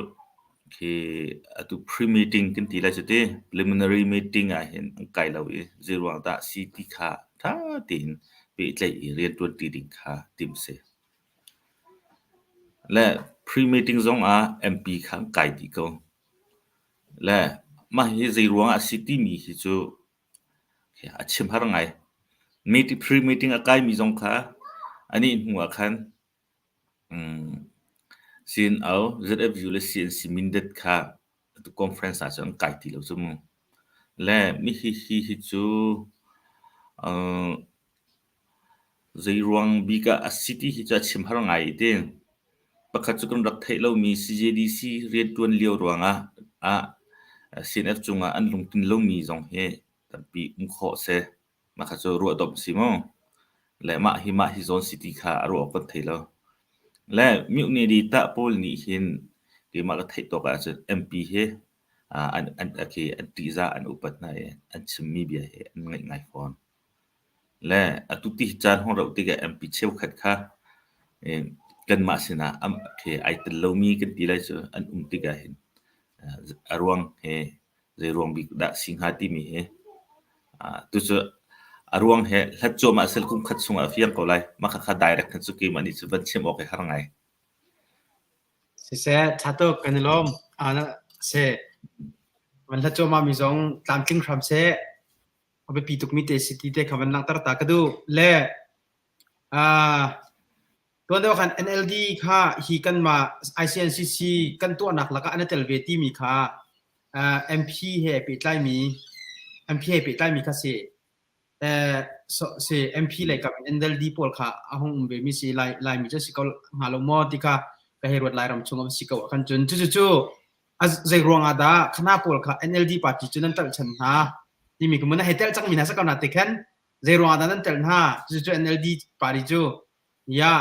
khi atu pre-meeting kan ti lai cu ti. Preliminary meeting ahhin an kai lo i zeiruang dah si ti kha ṭha tein pehtlaih i rianṭuanṭi ding kha timh a si. Le pre-meeting zong ah MP kha an kai dih ko. Le mah hi zei ruang ah a si timi hi cu a chim har ngai. Meeting pre-meeting a kaimi zong kha anih hnu ah khan CNO, ZFU le CNC mindat kha atu conference ah cun an kai ti lo cu mu. Le mihi hi hi cu uh, Zeiruang bik ah a si ti hi cu a chim har ngai i ti. Pakhat cu kan rak theih lomi CJDC rianṭuan lio ruangah ah CNF cungah an lungtlin lomi zong hi tampi um khawh a si. Mah kha cu ruahdomh a si mu. Le mah hi mah hi zawn si ti kha a ruah awk kan thei lo. Le mihni tah pawl nih hin keimah ka theih tawk ahcun MP hi an an an ṭihzah an upat hna i an chimmi bia hi an ngaih ngai fawn. Le atu ti caan hong rauh tikah MP cheukhat kha kanmah sinah ai tel lomi kan ti lai cu an um tikah hin a ruang he zei ruang bik dah si hnga timi hi tucu a ruang he hlat cuahmah sel kum khat chungah a fiang ko lai. Mah khakha direct khan cu keimah nih cun van chim awk hi har ngai. Siseh, ṭha tuk kan i lawm. Seh, van hlat cuahmah mi zong tlamtling hram seh. A biapi tukmi te si ti te kha van langhter ta ka duh. Le uh, tuan deuh khan NLD kha hi kanmah ICNCC kan tuahnak lakah an i tel ve timi kha uh, MP he pehtlaimi MP he pehtlaimi kha si. Uh, so, si MP lei kam NLD pawl kha a hung um ve mi si lai laimi cu si ko hnga lo maw ti kha ka hei ruat Lairam chung am si ko ah khan cun cu cu cu zei ruang ah dah khana pawl kha NLD party cu nan telh chan hna timi ka mun hei telh cangmi hna sa ko na te khan zei ruang ah dah nan telh hna cucu NLD party cu ya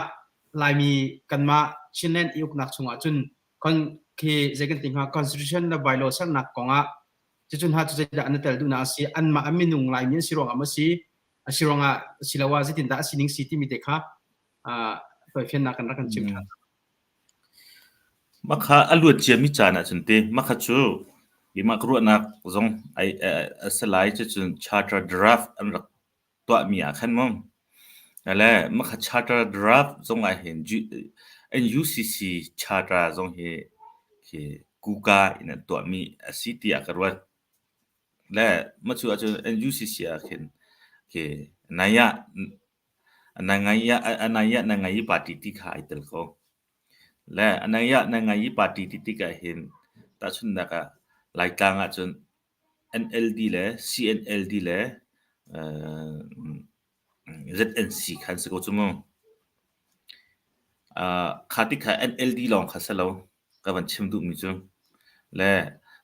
Laimi kanmah Chinland i uknak chungah cun kon khi zei kan ti hnga constitution le bylaw sernak kongah cucu hna cu zeidah an tel duhnak a si anmah an minung Laimi an si ruangah maw si a si ruangah siloah zeitindah a sining si timi te kha tawifiannak kan rak kan chim ṭhan. Mah kha a luat ciami caan ahcun ti mah kha cu keimah ka ruahnak zong ai a si lai. Cucun charter draft an rak tuahmi ah khan mu. Le mah kha charter draft zong ah hin NUCC charter zong hi khi kuka in an tuahmi a si tiah ka ruat. Le mah cu ahcun NUCC ah khin khi nai ah Anaya party ti kha ai tel ko. Le Anaya Nangayi party ti tikah hin tahchunhnak ah Laitlang ahcun NLD le CNLD le ZNC kha an si ko cu mu. Kha ti kha NLD lawng kha si lo. Ka van chim duhmi cu le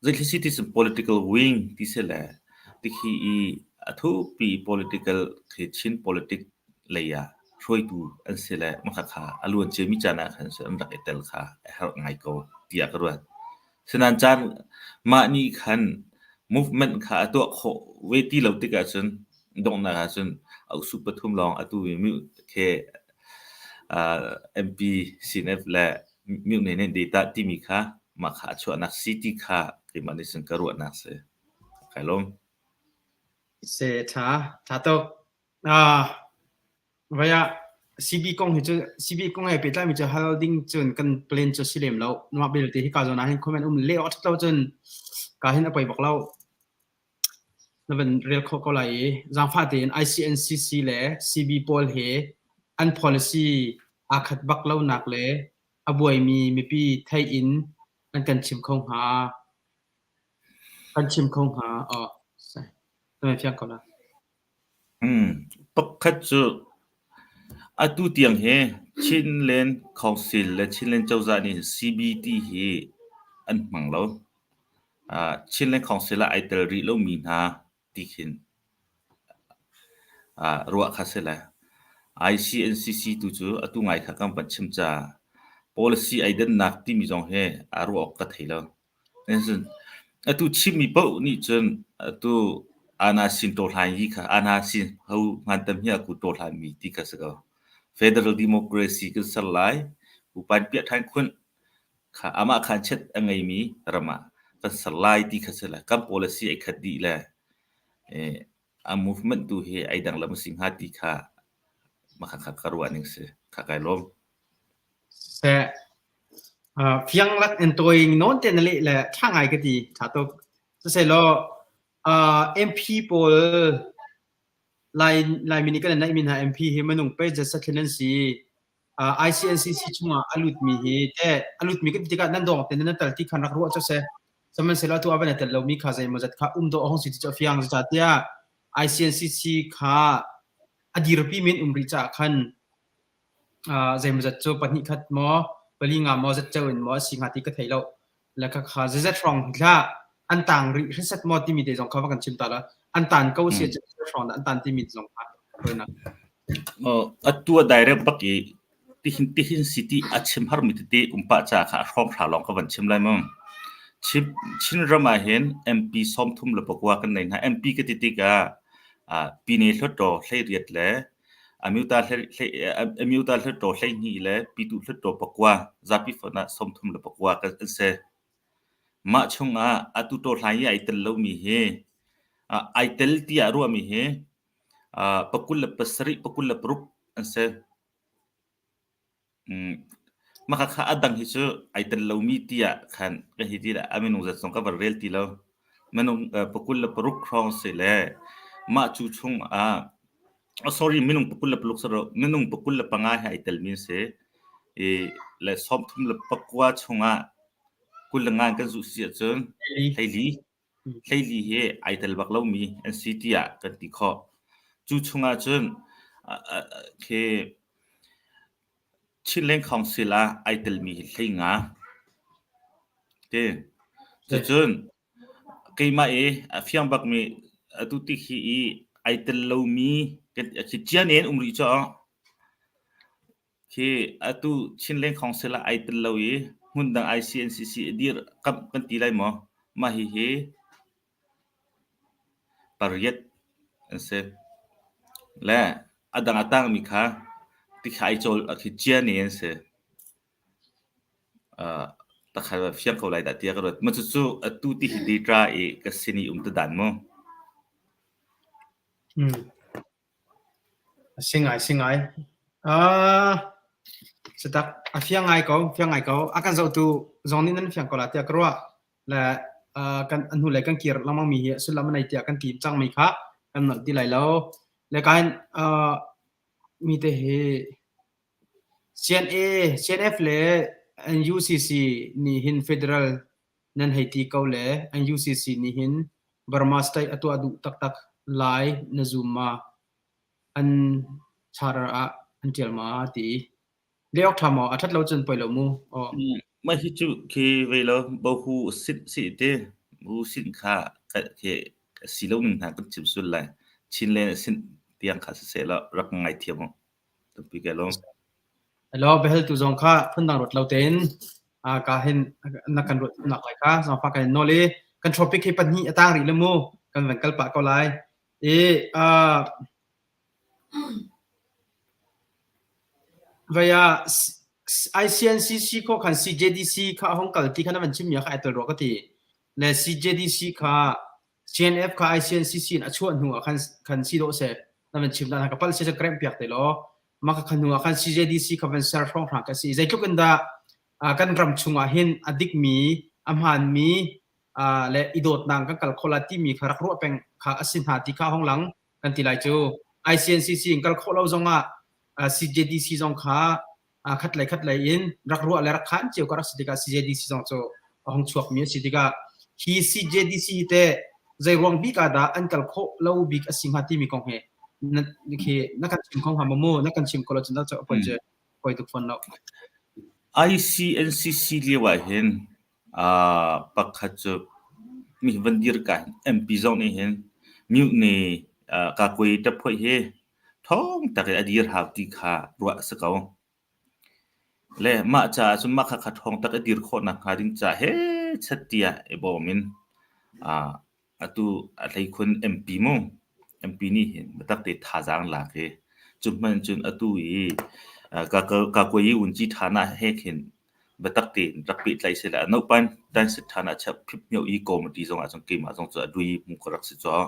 zeithil si ti cun political wing ti si le tikhi i a thukpi political khi Chin politic lei ah hruaitu an si le mah kha a luan ciami caan ah khan an rak i tel kha a herh ngai ko tiah ka ruat. Sinain caan mah nih khan movement kha a tuah khawh ve ti lo tikah cun donghnak ah cun auhsu pathum lawng atu i khi MP CNF le myohne nih data timi kha mah kha a chuahnak si ti kha keimah nih cun ka ruahnak si. Kai lawm. Se ṭha ṭha tuk. Ah, vai ah CB kong hi cu CB kong he pehtlaimi cu hal ding cun kan plan cu si lem lo. Mah belte hi ka zawn ah hin comment um le awk ṭhat lo cun ka hin a poi bak lo. Na van rel khawh ko lai i zaangfah tein ICNCC le CB pawl he an policy aa khat bak lonak le a buaimi mipi theih in an kan chim kho hnga. Kan chim kho hnga. Oh, na fiang ko la. Hmm. Pakhat cu atu tiang hi Chinland Council le Chinland cozah nih CBT hi an hmang lo. Chinland Council ah ai tel rih lomi hna ti khin ruah kha si le ICNCC tu cu atu ngai kha kan van chim caah policy ai dannak timi zong hi aa ruah awk ka thei lo. Atu chimmi paoh nih cun atu ana sin tawhlan yi kha ana sin ho ngan tam hi aku tawhlan mi ti kha si ko. Federal democracy kan ser lai. Upan piah than khun kha amah khan chet a ngeimi ram ah kan ser lai ti kha si le kan policy ai khat dih le a movement tu hi ai dang lam si hnga ti kha mah kha ka ruah ning si kha kai lawm. Seh. Fiang lak in tawi nawn te na leh le ṭha ngai ka ti. Ṭha tuk. Siselaw MP pawl Lai Laimi nih kan i naihmi hna MP hi minung pei zat sathlen an si. ICNCC chungah a lutmi hi teh a lutmi kan ti tikah nan dawng te nan tal ti khan rak ruah cu seh. Sihmanhsehlaw atu ah van i tel lomi kha zeimawzat kha um dawh a hung si ti cu a fiang. Zeicahtiah ICNCC kha a dirpi men um rih caah khan zeimawzat cu pahnih khat maw pali nga maw zatceo in maw a si hnga ti ka thei lo. Le khakha zeizat hrawng hi hlah an tang rih hriset maw timi te zong kha va kan chim ta la. An tan ko si ahcun zeizat hrawng dah an tan timi zong kha tawinak. Atu a direct bak i tihin tihin si ti a chim harmi tete um pah ca kha a hrawng hra lawng ka van chim lai mu. Chin Chinram ah hin MP 34 kan nei hna. MP ka ti tikah Pine Hluttaw 18 le Amyota Amyota Hluttaw 12 le Pitu Hluttaw pakua zapi fonh ah 34 kan si. Mah chungah atu taw hlai i ai tel lomi hi ai tel tiah ruahmi hi 27 26 an si. Mah khakha a dang hi cu ai tel lomi tiah khan ka hei ti a minung zat zong ka van rel ti lo. Minung 26 hrawng si le mah cu chung ah oh sorry minung 26 si minung 25 hi ai telmi an si. I le 39 chungah 25 kan zuh si ahcun 14 hleili hi ai tel bak lomi an si tiah kan ti khawh. Cu chungah cun khi Chinland Council ah ai telmi hi 15 ti. Cucun keimah i a fiang bakmi atu ti khi i ai tel lomi khi cia nen um rih cu. Khi atu Chinland Council ah ai tel lo i hmundang ICNCC a dir kamh kan ti lai maw? Mah hihi pariat an si. Le a dang a tangmi kha tikha ai cawl khi cia ne an si. Uh, takha fiang ko lai dah tiah ka ruat. Mah cucu atu ti hi data i ka sin i um ta dan mu. Hmm. A si ngai, si ngai. Uh, sitak, a fiang ngai ko, fiang ngai ko. A kan zohtu zong nih nan fiang ko la tiah ka ruah. Le uh, kan a hnulei kan kir lengmang mi hi sullam a nei tiah kan ti cangmi kha kan nolh ti lai lo. Le kain uh, mi te hi CNA, CNF le UCC nih hin federal nan hei ti ko le an UCC nih hin Burma state a tuah duh taktak lai na zum ma? An charter ah an ṭial ma ti. Leh awk ṭha maw? A ṭhat lo cun poi lo mu. Aw. Mah hi cu khi vei lo bohu sit si te bu sin kha khi si lo ning hna kan chim sul lai. Chinland sin tiang kha siseh law rak ngai thiam u. Tampi ka lawm. Hello, biahaltu zong kha phundang ruat lo tein ka hin na kan ruat nak lai kha zangfah kan nawl i kan topic hi pahnih a tang rih le mu kan van kal pah ko lai. I vei ah ICNCC ko khan CJDC kha a hong kal ti kha na van chimmi kha ai tel rua ka ti. Le CJDC kha CNF kha ICNCC in a chuah hnu ah khan khan si dawh seh na van chim dan ka pal se ka rem piak te law mah ka hnu ah khan CJDC kha van ser hrawng hrang ka si zeitluk in dah kan ram chungah hin a dikmi a hmaanmi le i dawtnak kan kal kho la timi kha rak ruah peng kha a si hna ti kha hong lang kan ti lai cu ICNCC in kal khawh lo zongah CJDC zong kha khat lei khat lei in rak ruah le rak khan cio ka rak si tikah CJDC zong cu a hung chuakmi a si tikah hi CJDC hi teh zei ruang bik ah dah an kal khawh lo bik a si hnga timi kong he na khi na kan chim kho hnga maw mu na kan chim ko lo cun cu poi cu poi tuk fawn lo ICNCC lio ah hin pakhat cu mi van dir ka MP zong nih hin mute ni ka koi taphoi hi Ṭhawng tak in a dir hau ti kha ruah a si ko. Le mah caah cun mah khakha ṭhawng tak i dir khawh nakhnga ding ca hechet tiah i bawm in atu a hleikhun MP mu MP nih hin biatak te thazaang lak i cu hmanh cun atu i kakuayi vunci ṭhan ah he khin biatak tein rak pehtlaih seh le a nohpan tansit ṭhan ah chiah phip mioh i committee zong ah cun keimah zong cu a dui mu ka rak si caw.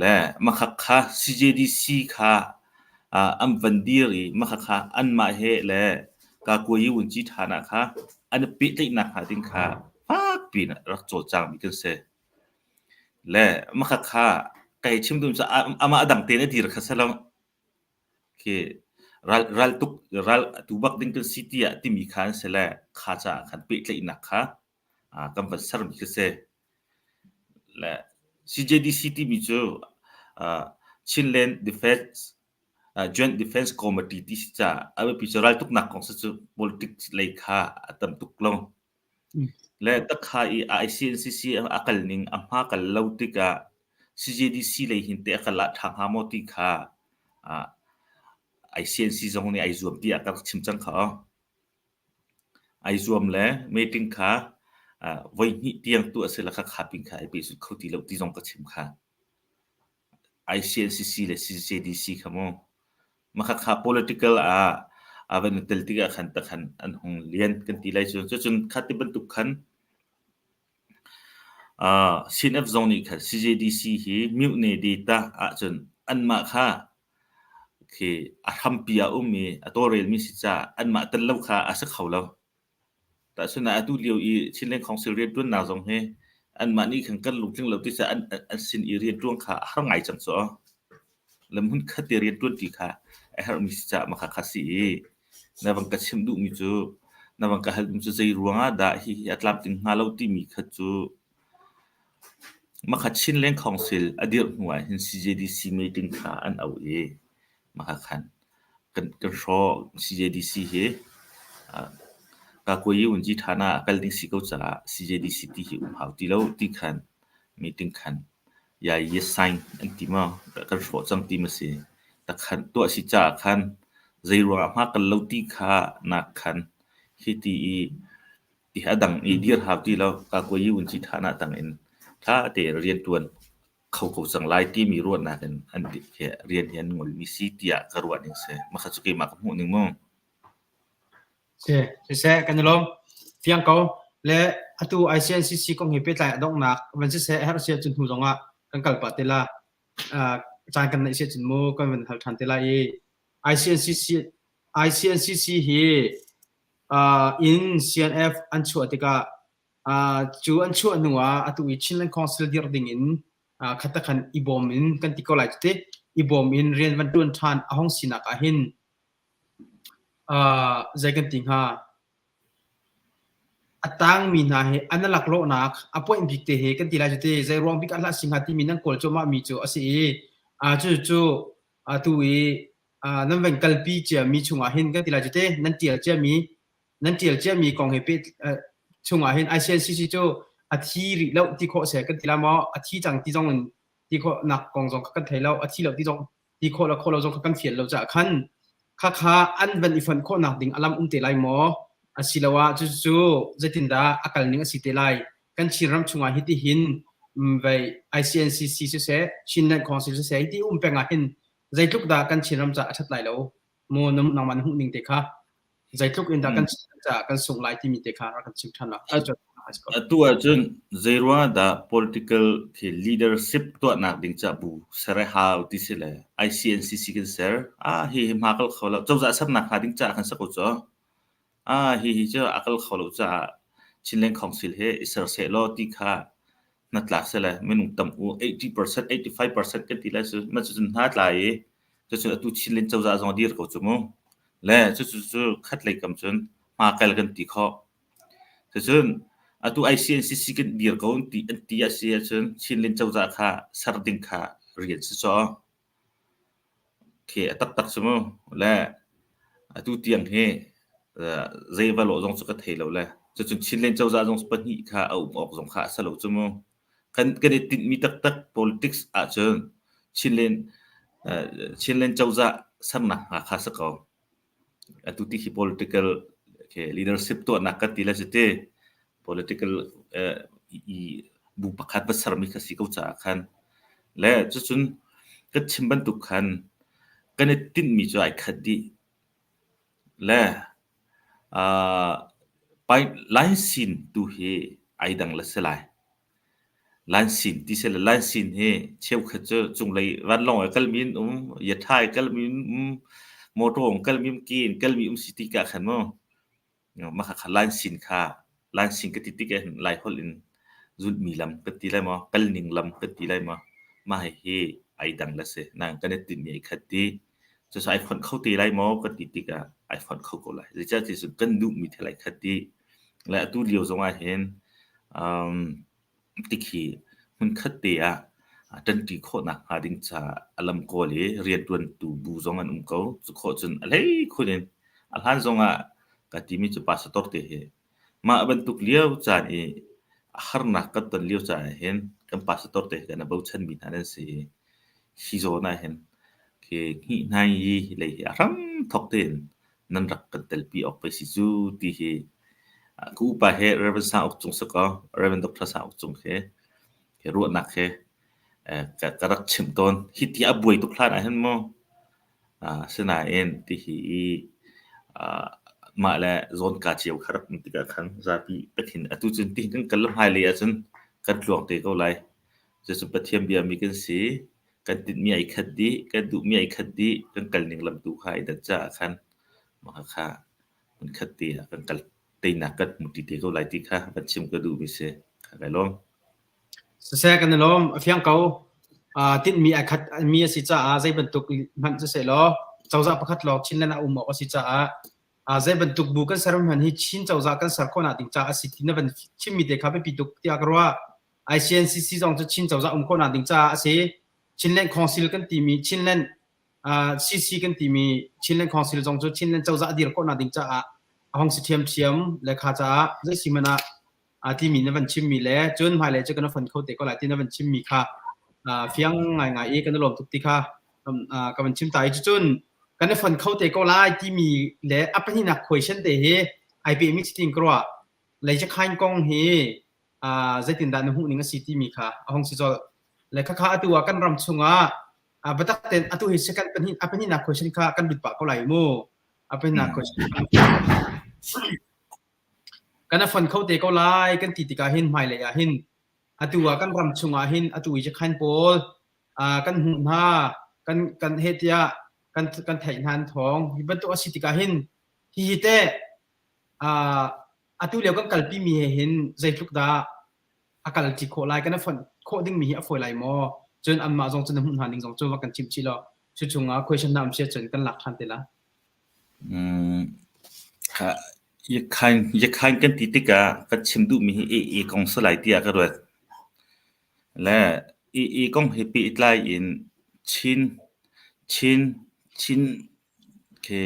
Le makhakha CJDC kha an van dir i makhakha anmah he le Kakuayi Wunci ṭhana kha an i pehtlaihnak hnga ding kha fakpi in rak cawlcangmi kan si. Le mah kha kai chim dum cu amah a dang tein a dir kha si lo. Khi ral ral tuk ral tu bak ding kan si tiah timi kha an si le kha caah khan pehtlaihnak kha kan van sermi khi si. Le CJDC timi cu Chinland Defense Joint Defense Committee ti si caah a biapi cu raltuknak kong si cu politics lei kha a tam tuk lo. Le takha i ICNCC a kal ning a hma kal lo tikah CJDC lei hin teh a kal ah ṭha hnga maw ti kha ICNC zong nih ai zuam tiah ka rak chim cang kha aw. Ai zuam le meeting kha voihnih tiang tuah sila kha kha pin kha ai pehzulh kho ti lo ti zong ka chim kha. ICNCC le CJDC kha mu. Makhakha political ah a van i tel tikah khan takhan an hung lian kan ti lai cu. Cucun kha ti bantuk khan CNF zong nih khan CJDC hi mutiny data ahcun anmah kha khi a hrampi ah um i a tawlrelmi si caah anmah tel lo kha a si kho lo. Tahchunhnak atu lio i Chinland Council rianṭuannak zong hi anmah nih khan kan lungtling lo ti caah an, an sin i rianṭuan kha a har ngai cang cu. Le hmunkhat te rianṭuanṭi kha a herhmi si caah mah kha si i na van ka chimh duhmi cu na van ka hal duhmi cu zei ruangah dah hihi a tlamtling hnga lo timi kha cu Makha Chinland Council a dirh hnu ah hin CJDC meeting kha an auh i makha khan kan kan hrawh CJDC hi Kakuayi Wunci ṭhan ah kal ding si ko caah CJDC ti hi um hau ti lo ti khan meeting khan yai sign an ti maw kan hrawh cang ti ma si. Takhan tuah si caah khan zei ruangah hma kal lo ti kha nak khan hi ti i ti a dang i dir hau ti lo Kakuayi Wunci ṭhan ah tang in ṭha tein rianṭuan kho ko cang lai timi ruahnak in an rian hi an ngolmi si tiah ka ruah ning si. Mah cu keimah ka hmuh ning mu. Si, siseh kan i lawm. Fiang ko. Le atu ICNCC kong hi pehtlai a donghnak van siseh herh si ahcun hnu zongah kan kal pah te la. Caan kan neih si ahcun mu kan van hal ṭhan te lai i ICNCC ICNCC hi in CNF an chuah tikah Cu an chuah hnu ah atu i Chinland Council dirh ding in khat khan i bawm in kan ti ko lai cu ti. I bawm in rian van ṭuan ṭhan a hung sinak ah hin zei kan ti hnga? A tangmi hna hi an i laklawhnak a point bik te hi kan ti lai cu ti. Zei ruang bik ah hlah si hnga timi nan kawl cuahmah mi cu a si i cucu atu i nan van kalpi ciami chungah hin kan ti lai cu ti. Nan ṭial ciami nan ṭial ciami kong he peh chungah hin ICNCC cu a thi rih lo ti khawh seh kan ti la maw a thi cang ti zong in ti khawhnak kong zong kha kan thei lo a thi lo ti zong ti khawh le khawh lo zong kha kan fial lo caah khan khakha an van i fonh khawhnak ding a lam um te lai maw asiloah cucu zeitindah a kal ning a si te lai kan Chin ram chungah hi ti hin vei ICNCC siseh Chinland Council siseh hi ti um peng ah hin zeitluk dah kan Chin ram caah a ṭhat lai lo mu nangmah na hmuh ning te kha zeitluk in dah kan caah kan sungh lai timi te kha rak kan chim ṭhan la. Atu ahcun zeiruang dah political khi leadership tuahnak ding ca bu ser a hau ti si le ICNCC kan ser. Ah hi hi hma kal kho lo. Cozah sernak hnga ding caah kan si ko cu. Ah hi hi cu a kal kho lo caah Chinland Council he i ser seh law ti kha hnatlak seh minung tam u 80% 85% kan ti lai cu mah cucun hna tla i cucun atu Chinland cozah zong a dir ko cu mu. Le cucu cu khat lei kam cun hma kal kan ti khawh. Cucun atu ICNCC kan dir ko an ti an ti a si ahcun Chinland cozah kha ser ding kha rian si caw. Khi a taktak cu mu. Le atu tiang hi zei va lawh zong cu ka thei lo le cucun Chinland cozah zong pahnih kha a um awk zong kha a si lo cu mu. Kan kan i tinhmi taktak politics ahcun Chinland Chinland cozah sernak hnga kha si ko. Atu ti hi political leadership tuahnak kan ti le si ti. Political i bu pakhat va sermi kha si ko caah khan le cucun kan chim bantuk khan kan i tinhmi cu ai khat dih. Le Lainsin tu hi ai dang le si lai. Lainsin ti si le Lainsin hi cheukhat cu cunglei vanlawng i kalmi an um, yaṭha i kalmi an um, motor in kalmi um, ke in kalmi um si tikah khan mu. Mah khakha line kha line ka ti tik ahhin Laiholh in zulhmi lam kan ti lai maw, kalning lam kan ti lai maw, mah hihi ai dang le si. Nain kan i tinhmi ai khat dih. Cucu ai fonh kho te lai maw kan ti tikah ai fonh kho ko lai. Zeicah ti cun kan duhmi thil ai khat dih. Le atu lio zong ahhin um, tikhi hmunkhat te ah ṭanṭi khawhnak hnga ding caah a lam kawl i rianṭuantu bu zong an um ko. Cu khawh cun a hleikhun in a hlan zong ah ka timi cu pastor te hi mah bantuk lio caan i a harnak kan ton lio caan ah hin kan pastor te hi kan i bochanmi hna nan si i hi zawn ah hin khi hngih yi lei hi a hram thawk tein nan rak kan telpi awk pei si cu ti hi ka upa he Rev. Sang Uk Cung si kaw Rev. Dr. Sang Uk Cung he he ruahnak he ka rak chimh tawn. Hi ti a buai tuk hlan ah hin mu asinain ti hi i mah le zawnka cio kha rak um tikah khan zapi pathin atu cun ti kan kal hmailei ahcun kan tluang te ko lai. Cucu Pathian biami kan si. Kan tinhmi ai khat dih, kan duhmi ai khat dih, kan kalning lam tu kha ai dat caah khan mah kha hmunkhat te ah kan kal teinak kan hmu ti te ko lai ti kha van chim ka duhmi si. Kha kai lawm. Siseh kan i lawm. A fiang ko. Tinhmi ai khat mi a si caah zei bantuk hmanh siseh law cozah pakhat lawng Chinland ah um awk a si caah zei bantuk bu kan ser hmanh hi Chin cozah kan ser khawhnak ding caah a si ti na van chimmi te kha biapi tuk tiah ka ruah. ICNCC zong cu Chin cozah um khawhnak ding caah a si. Chinland Council kan timi Chinland CC kan timi Chinland Council zong cu Chinland cozah a dir khawhnak ding caah a hong si ṭhiamṭhiam le kha caah zei si hmanh ah timi na van chimmi le cun hmailei cu kan i fon kho te ko lai ti na van chimmi kha fiang ngaingai i kan i lawm tuk ti kha ka van chim ta i cucun kan i fon kho te ko lai timi le a pahnihnak question te hi ai pehmi si tiin ka ruah. Leicakhain kong hi zeitindah na hmuh ning a si timi kha a hong si colh. Le khakha atu ah kan ram chungah biatak tein atu hi second pahnih a pahnihnak question kha kan lut pah ko lai mu. A pahnihnak question kan a fon kho te ko lai kan ti tikah hin hmailei ah hin atu ah kan ram chungah hin atu i khan pawl kan hmuh hna kan kan he tiah kan kan theih hna an thawng hi bantuk a si tikah hin hihi teh atu lio kan kalpi mi he hin zeitluk dah a kal ṭi khawh lai kan a fonh khawh dingmi hi a fawi lai maw cun anmah zong cu na hmuh hna ning zong cu va kan chimh chih law cu chungah question na um si ahcun kan lak ṭhan te la. Yakhain kan ti tikah kan chim duhmi hi AA kong si lai tiah ka ruat. Le AA kong he pehtlai in Chin Chin Chin khi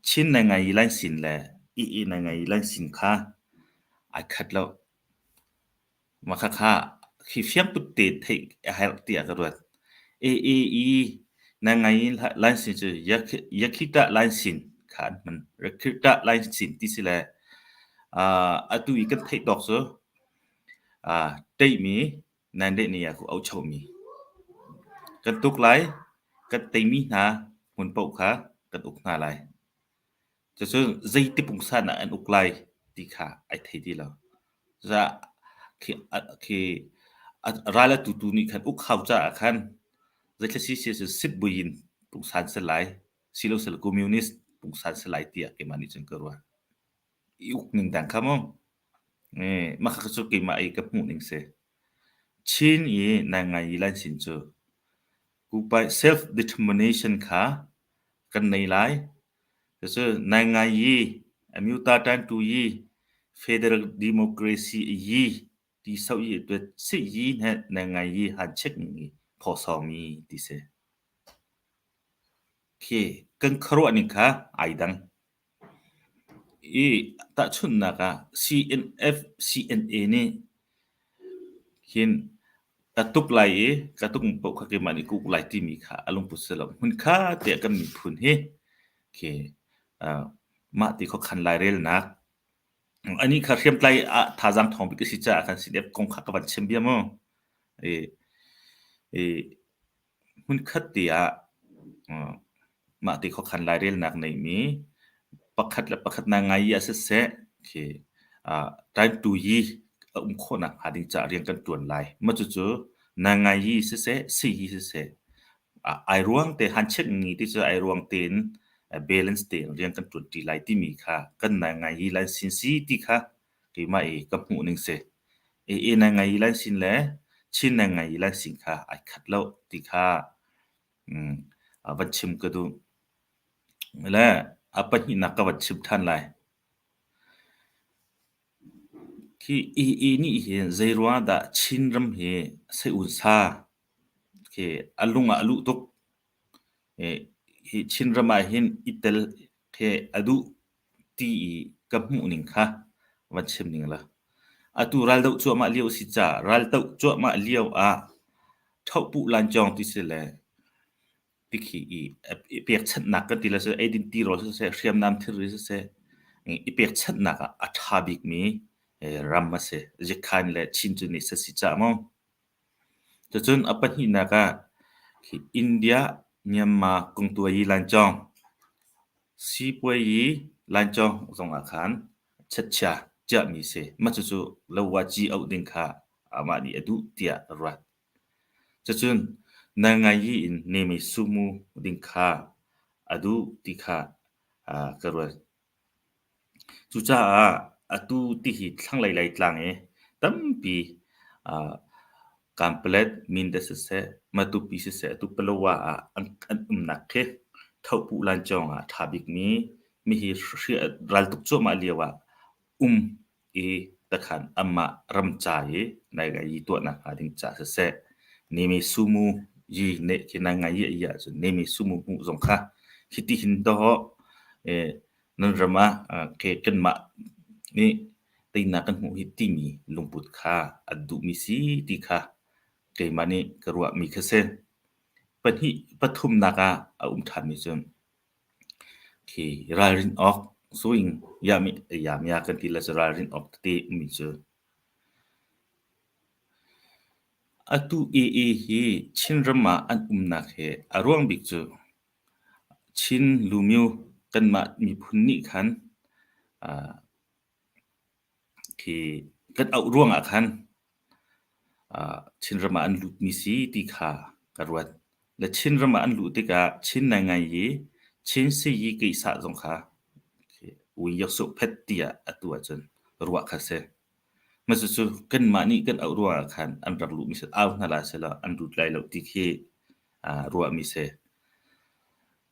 Chin na ngei lai sin le AA na ngei lai sin kha ai khat lo. Mah khakha khi fiangput te theih a herh tiah ka ruat. AAE na ngai line cu Yakhita line kha an hman. Yakhita line ti si le atu i kan theih tawk cu ṭeihmi nan leh ni ah ku auchomi. Kan tuk lai, kan teimi hna hmun paoh kha kan uk hna lai. Cucu zeiti pungsan ah an uk lai ti kha ai thei ti lo. Cucaah khi ral a tutu nih khan uk hau caah khan zeithil si si cun sitbui in pungsan si lai, silo silo communist pungsan si lai tiah keimah nih cun ka ruah. I uk ning dang kha mu. Mah kha cu keimah i ka hmuh ning si. Chin i nai ngai i lai sin cu kupai self determination kha kan nei lai. Cucu naingngai-yi, amyota-ṭanṭu-yi, federal democracy-yi ti soh-yi tuat sih-yi hne naingngai-yi han check ning i phawsawmi ti si. Khi kan khuaruah ning kha ai dang. I tahchunhnak ah CNF CNA nih hin ka tuk lai i ka tuk paoh kha keimah nih ka uk lai timi kha a lungput si lo. Hmunkhat te ah kan miphun hi khi mah ti khuakhan lairelnak anih kha hriamtlai ah thazaang ṭhawng bik a si caah khan CDF kong kha ka van chim bia mu. I, i Hmunkhat te ah mahti khuakhan lairelnak neihmi pakhat le pakhat na ngai ah siseh khi time tu yi a um khawhnak hnga ding caah rian kan ṭuan lai. Mah cucu na ngai yi siseh, si yi siseh ai ruang te han check ngi ti cu ai ruang tein balance tein rian kan ṭuanṭi lai timi kha kan nai ngai i lan sin si ti kha keimah i ka hmuh ning si. AA nai ngai i lan sin le Chin nai ngai i lan sin kha ai khat lo ti kha van chim ka duh. Le a pahnihnak ka van chim ṭhan lai. Khi AA nih hin zeiruang dah Chinram hi seiunsa khi a lung ah a luh tuk. Hi Chinram ah hin i tel khi a duh ti i ka hmuh ning kha van chim ning la. Atu raldoh cuahmah lio a si caah raldoh cuahmah lio ah ṭhohpuh lancawng ti si le tikhi i pekchanhnak kan ti le siseh, eidin tirawl siseh, hriamnam thilri siseh, i pekchanhnak ah a ṭha bikmi ram a si. Zikhan le Chin cu ni si cah maw? Cucun a pahnihnak ah India, Myanmar kongtuai lancawng, sipuayi lancawng zong ah khan chatchia ciahmi si. Mah cucu lo-wa-ci auh ding kha amah nih a duh tiah a ruat. Cucun nalngai in nemi sumu ding kha a duh ti kha ka ruat. Cucaah atu tihi thlanglei Laitlang i tampi Kanpalet, Mindat siseh, Matupi siseh atu Palawa ah an umnak khi Thohpuh lancawng ah a ṭha bikmi mihi raltuk cuahmah lio ah um i takhan amah ram ca i nai tuahnak hnga ding ca siseh, nemi sumu yi neh khi nai ngai i ahcun nemi sumu hmuh zong kha hiti hin dawh nan ram ah kanmah nih teinak kan hmuh hi timi lungput kha an duhmi si ti kha keimah nih ka ruahmi kha si. Pahnih pathumnak ah a um ṭhanmi cu khi ralrin awk suing yami yamia kan ti le cu ralrin awk tete ummi cu atu AA hi Chinram ah an umnak hi a ruang bik cu Chin lumyu kanmah miphun nih khan khi kan auh ruangah khan Chinram ah an lutmi si ti kha ka ruat. Le Chinram ah an luh tikah Chin naingai i Chin siyi keisah zong kha ui yaksuh phet tiah atu ahcun ruah kha si. Mah cucu kanmah nih kan auh ruangah khan an rak luhmi si au hna la selaw an lut lai lo ti khi ruahmi si.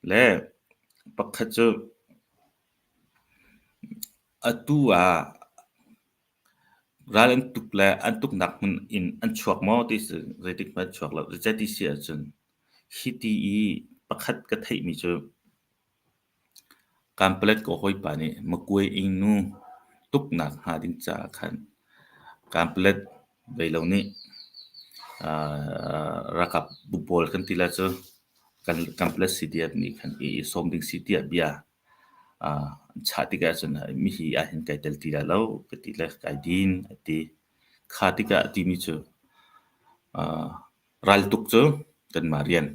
Le pakhat cu atu ah ral an tuk le an tuknak hmun in an chuak maw ti si zeitik hmanh an chuak lo. Zeicah ti si ahcun hiti i pakhat ka theihmi cu Kanpalet ka hawipa nih Makuai ingnu tuknak hnga ding caah khan Kanpalet beilo nih ralkap bu pawl kan ti lai cu Kanpalet CDF nih khan i sawm ding si tiah bia an chah tikah cun mihi ahhin kai tel ti lai lo ka ti le kai din a ti. Kha tikah a timi cu raltuk cu kanmah rian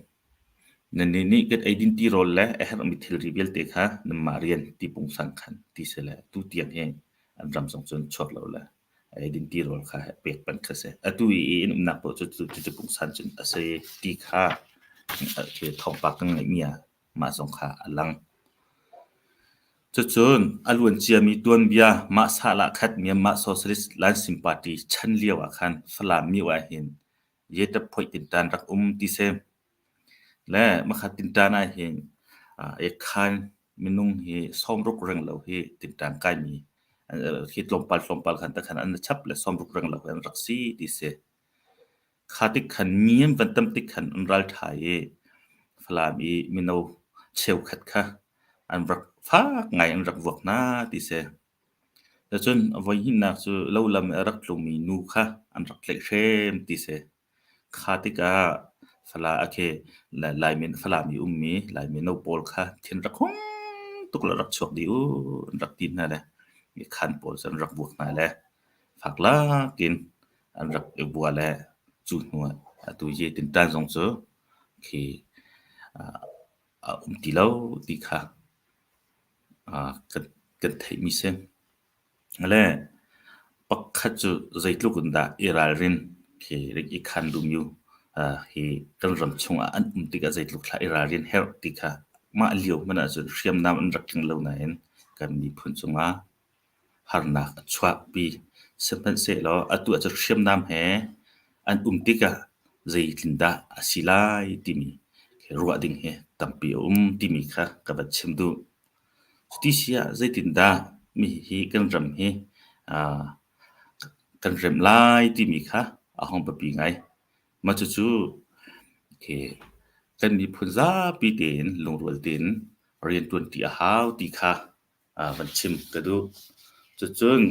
Nannih nih kan eidin tirawl le a herhmi thilri vialte kha nanmah rian ti pungsan khan ti seh le tutiang hi an ram zong cun chuak lo le eidin tirawl kha pek peng kha si. Atu i in umnak paoh cu cucu pungsan cun a si ti kha thawngpang kan ngeihmi ah mah zong kha a lang. Cucun a luan ciami tuanbia mah sahlah khat Myanmar Socialist Lansing Party chan lio ah khan Falam myo ah hin Yetap phoih tinṭan rak um ti si. Le makhat tinṭan ahhin ekhan minung hi sawmruk renglo hi tinṭan kaimi hi tlawmpal tlawmpal khan takhan an chap le sawmruk renglo hi an rak si ti si. Kha tik khan mi an van tam tik khan an ralṭha i Falam i mino cheukhat kha an rak fak ngai an rak vuak hna ti si. Cun a voihnihnak cu lo lam i a rak tlungmi nu kha an rak tlaihhrem ti si. Kha tikah Fala a khi Laimi Falam i ummi Laimi no pawl kha thin rak hung tuk le rak chuak dih u an rak ti hna le khan pawl cu an rak vuak hna le fak lakin an rak i vua le cu hnu ah atu ye tinṭan zong cu khi a um ti lo ti kha kan theihmi si. Le pakhat cu zeitluk in dah i ralrin khi i khan dum yu hi kan ram chungah an um tikah zeitluk thla i ralrin herh ti kha. Mah lio hmanh ahcun hriamnam an rak tling lo nain kan miphun cungah harnak a chuahpi. Sihmanhsehlaw atu ahcun hriamnam he an um tikah zeitindah a si lai timi ruah ding hi tampi a um timi kha ka van chim duh. Cuti si ah zeitindah mi hi kan ram hi kan remh lai timi kha a hung biapi ngai. Mah cucu kan miphun zapi tein lungrual tein rianṭuanṭi a hau ti kha van chim ka duh. Cucun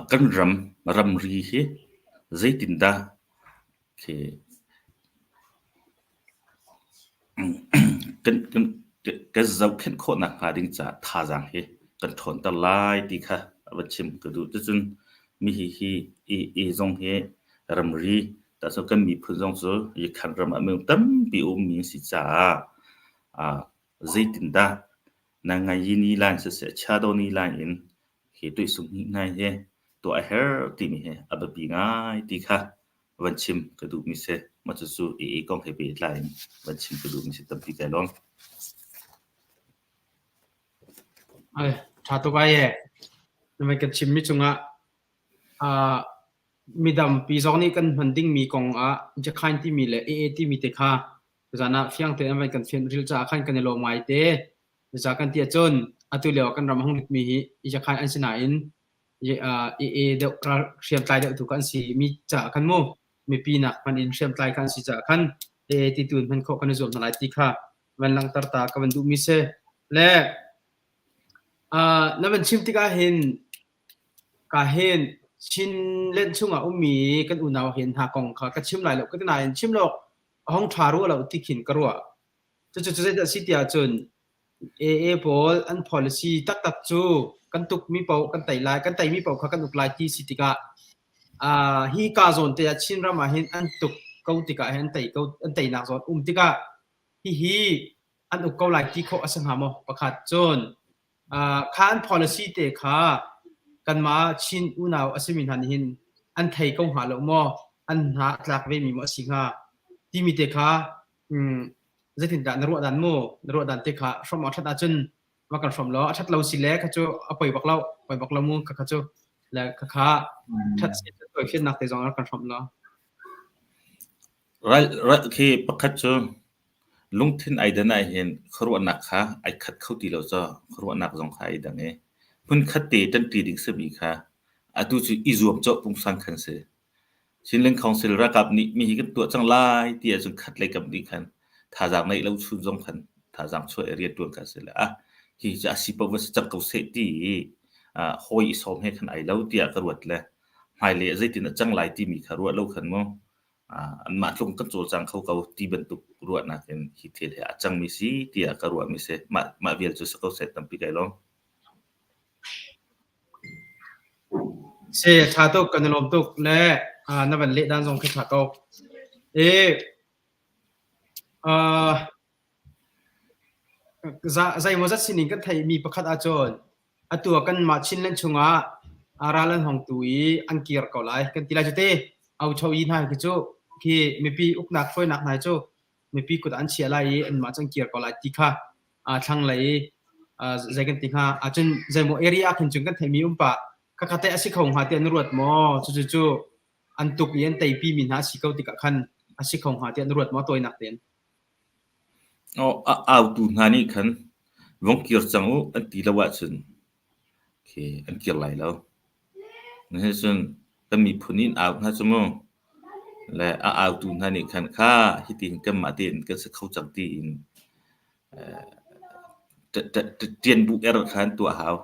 kan ram ramri hi zeitindah Kan zohkhenh khawhnak hnga ding caah thazaang hi kan ṭhawnter lai ti kha va chim ka duh. Cucun mi hihi i zong hi ramri tahcun kan miphun zong cu Yikhan ram ah minung tampi a ummi an si caah zeitindah Nangayini line siseh Chadoni line in hi tuihsung hnih hna hi tuah a herh timi hi a biapi ngai ti kha van chim ka duhmi si. Mah cucu AA kong he pehtlai in van chim ka duhmi si tampi kai lawm. Ai, ṭha tuk ai e. Namai kan chimmi cungah uh, midampi zong nih kan hman dingmi kong ah Jakhain timi le AA timi te kha zan ah fiang tein an van kan fian ril caah khan kan i lawm ngai te. Za kan ti ahcun atu lio kan ram hung ritmi hi Jakhain an si nain AA deuh hriamtlai deuh tu kan si mi caah khan mu mipi nak hman in hriamtlai kan si caah khan AA ti tu in hman khawh kan i zuam hna lai ti kha van langhter ta ka van duh mi si. Le na van chim tikah hin ka hin Chinland chungah ummi kan unau hin hna kong kha ka chim lai lo ka ti nain chim lo a hong ṭha rua lo ti khin ka ruah. Cucu zeidah a si ti ahcun AA pawl an policy taktak cu kan tukmi paoh kan tei lai, kan teimi paoh kha kan uk lai ti si tikah uh, hi ka zawn te ah Chinram ah hin an tuk ko tikah hin an tei ko an teinak zawn um tikah hihi an uk ko lai ti khawh a si hnga maw? Pakhat cun uh, kha an policy te kha kanmah Chin unau a simi hna nih hin an thei ko hnga lo maw? An hna a tlak ve mi maw a si hnga? Timi te kha um, zeitindah na ruah dan mu na ruah dan te kha hrawm a ṭhat ahcun va kan hrawm law a ṭhat lo si le kha cu a poi bak lo poi bak lo mu kha kha cu le kha kha ṭhat si tawi fiannak te zong kan hrawm law Ral ral khi pakhat cu lungthin ai dan ah hin khuaruahnak kha ai khat kho ti lo caw khuaruahnak zong kha ai dang i hmunkhat te ṭanṭi ding simi kha atu cu i zuam cawh pungsan khan si. Chinland Council ralkap nih mi hi kan tuah cang lai ti ahcun khat lei kam nih khan thazaang neih lo chun zong khan thazaang chuah i rianṭuan kha a si le ah hi cu a si paoh va si cang ko seh ti i hawi i sawm he khan ai lo tiah ka ruat le hmailei ah zeitin a cang lai timi kha ruah lo khan mu anmah tlung kan cawlcang kho ko ti bantuk ruahnak in hi thil hi a cangmi si tiah ka ruahmi si. Mah mah vial cu si ko seh tampi kai lawm. Si, ṭha tuk, kan i lawm tuk le na van leh dan zong khi ṭha tuk. I uh, zeimawzat sining kan theihmi pakhat ahcun atu ah kanmah Chinland chungah ral an hong tu i an kir ko lai kan ti lai cu te. Aucho i hna khi cu khi mipi uknak hruainak hna cu mipi kut ah an chiah lai i anmah cu an kir ko lai ti kha thlanglei zei kan ti hnga ahcun zeimaw area ah khin cun kan theihmi um pah khakha teh a si kho hnga tiah na ruat maw cucu cu an tuk i an teipi mi hna a si ko tikah khan a si kho hnga tiah na ruat maw tawinak tein Oh, a autu hna nih khan vong kir cang u an ti lo ahcun khi an kir lai lo. Cun kan miphun in au hna cu mu. Le a autu hna nih khan kha hitin kanmah tein kan si kho cang tiin ṭian bu er kha an tuah hau.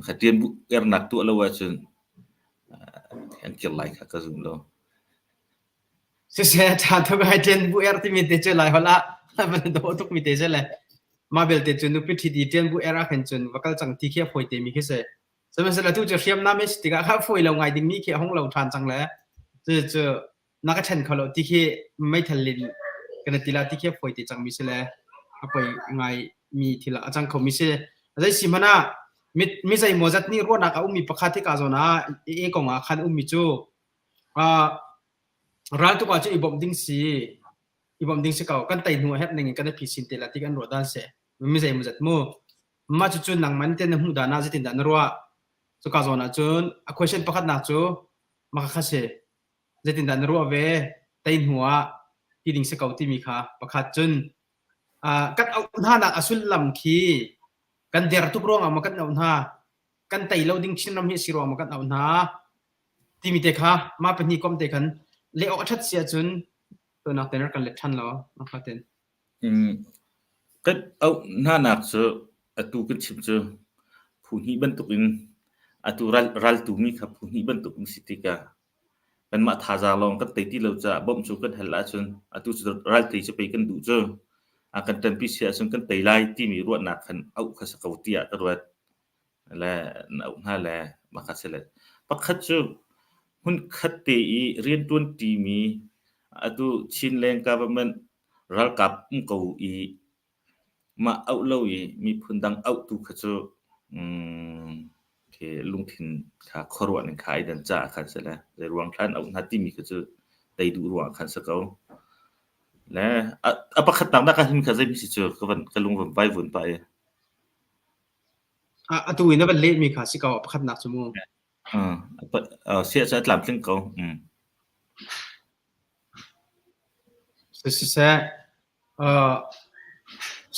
Kha ṭian bu ernak tuah lo ahcun an kir lai kha ka zum lo. Siseh ṭha tuk ai ṭian bu er timi te cu Lai holh ah van dawh tukmi te si le mah belte cu nupi ṭhit i ṭian bu er ah khin cun va kal cang ti khi a fawi temi khi si. Sihmanhsehlaw tu cu hriamnam in si tikah kha fawi lo ngai dingmi khi a hung lo ṭhan cang le cucu na ka ṭhen kho lo ti khi meithal in kan ti la ti khi a fawi te cangmi si le a poi ngai mi thil ah a cang khomi si. Zei si hmanh ah mi mi zeimawzat nih ruahnak a ummi pakhat hika zawn ah e kong ah khan ummi cu uh, raltuk ah cun i bawmh ding si. I bawmh ding si ko. Kan tei hnu ah herh ning in kan i phisin te la ti kan ruah dan si. Mi zei maw zat mu. Mah cucu nangman te na hmuh dan ah zeitindah na ruah? Cuka zawn ah cun a question pakhatnak cu maka kha si. Zeitindah na ruah ve? Tei hnu ah ti ding si ko timi kha pakhat cun kan auh hna nak a sullam khi kan der tuk ruangah maw kan auh hna kan tei lo ding Chinram hi si ruang maw kan auh hna timi te kha mah pahnih kom te khan leh awk a ṭhat si ahcun tunak ten rak kan let ṭhan law maka ten. Kan auh hnanak cu atu kan chim cu phu hnih bantukin atu ral raltumi kha phu hnih bantuk an si tikah kanmah thazaang lawng kan tei ti lo caah bawmh cu kan hal ahcun atu cu raltei cu pei kan duh cu a kan ṭanpi si ahcun kan tei lai timi ruahnak khan auh kha si ko tiah ka ruat. Le na auh hna le mah kha si le pakhat cu hmunkhat te i rianṭuan ṭimi atu Chinland government ralkap um ko i mah auh lo i miphun dang auh tu kha cu khi lungthin kha khuaruah ning kha ai dan caah khan si le zeiruang hlan auh hna timi kha cu tei duh ruangah khan si ko. Le a pakhatnak nak ah hin kha zei si cu ka van ka lung van vai vun pah i. Atu i na van lehmi kha si ko a pakhatnak cu mu. Sia cu a tlamtling ko. Mm. Siseh,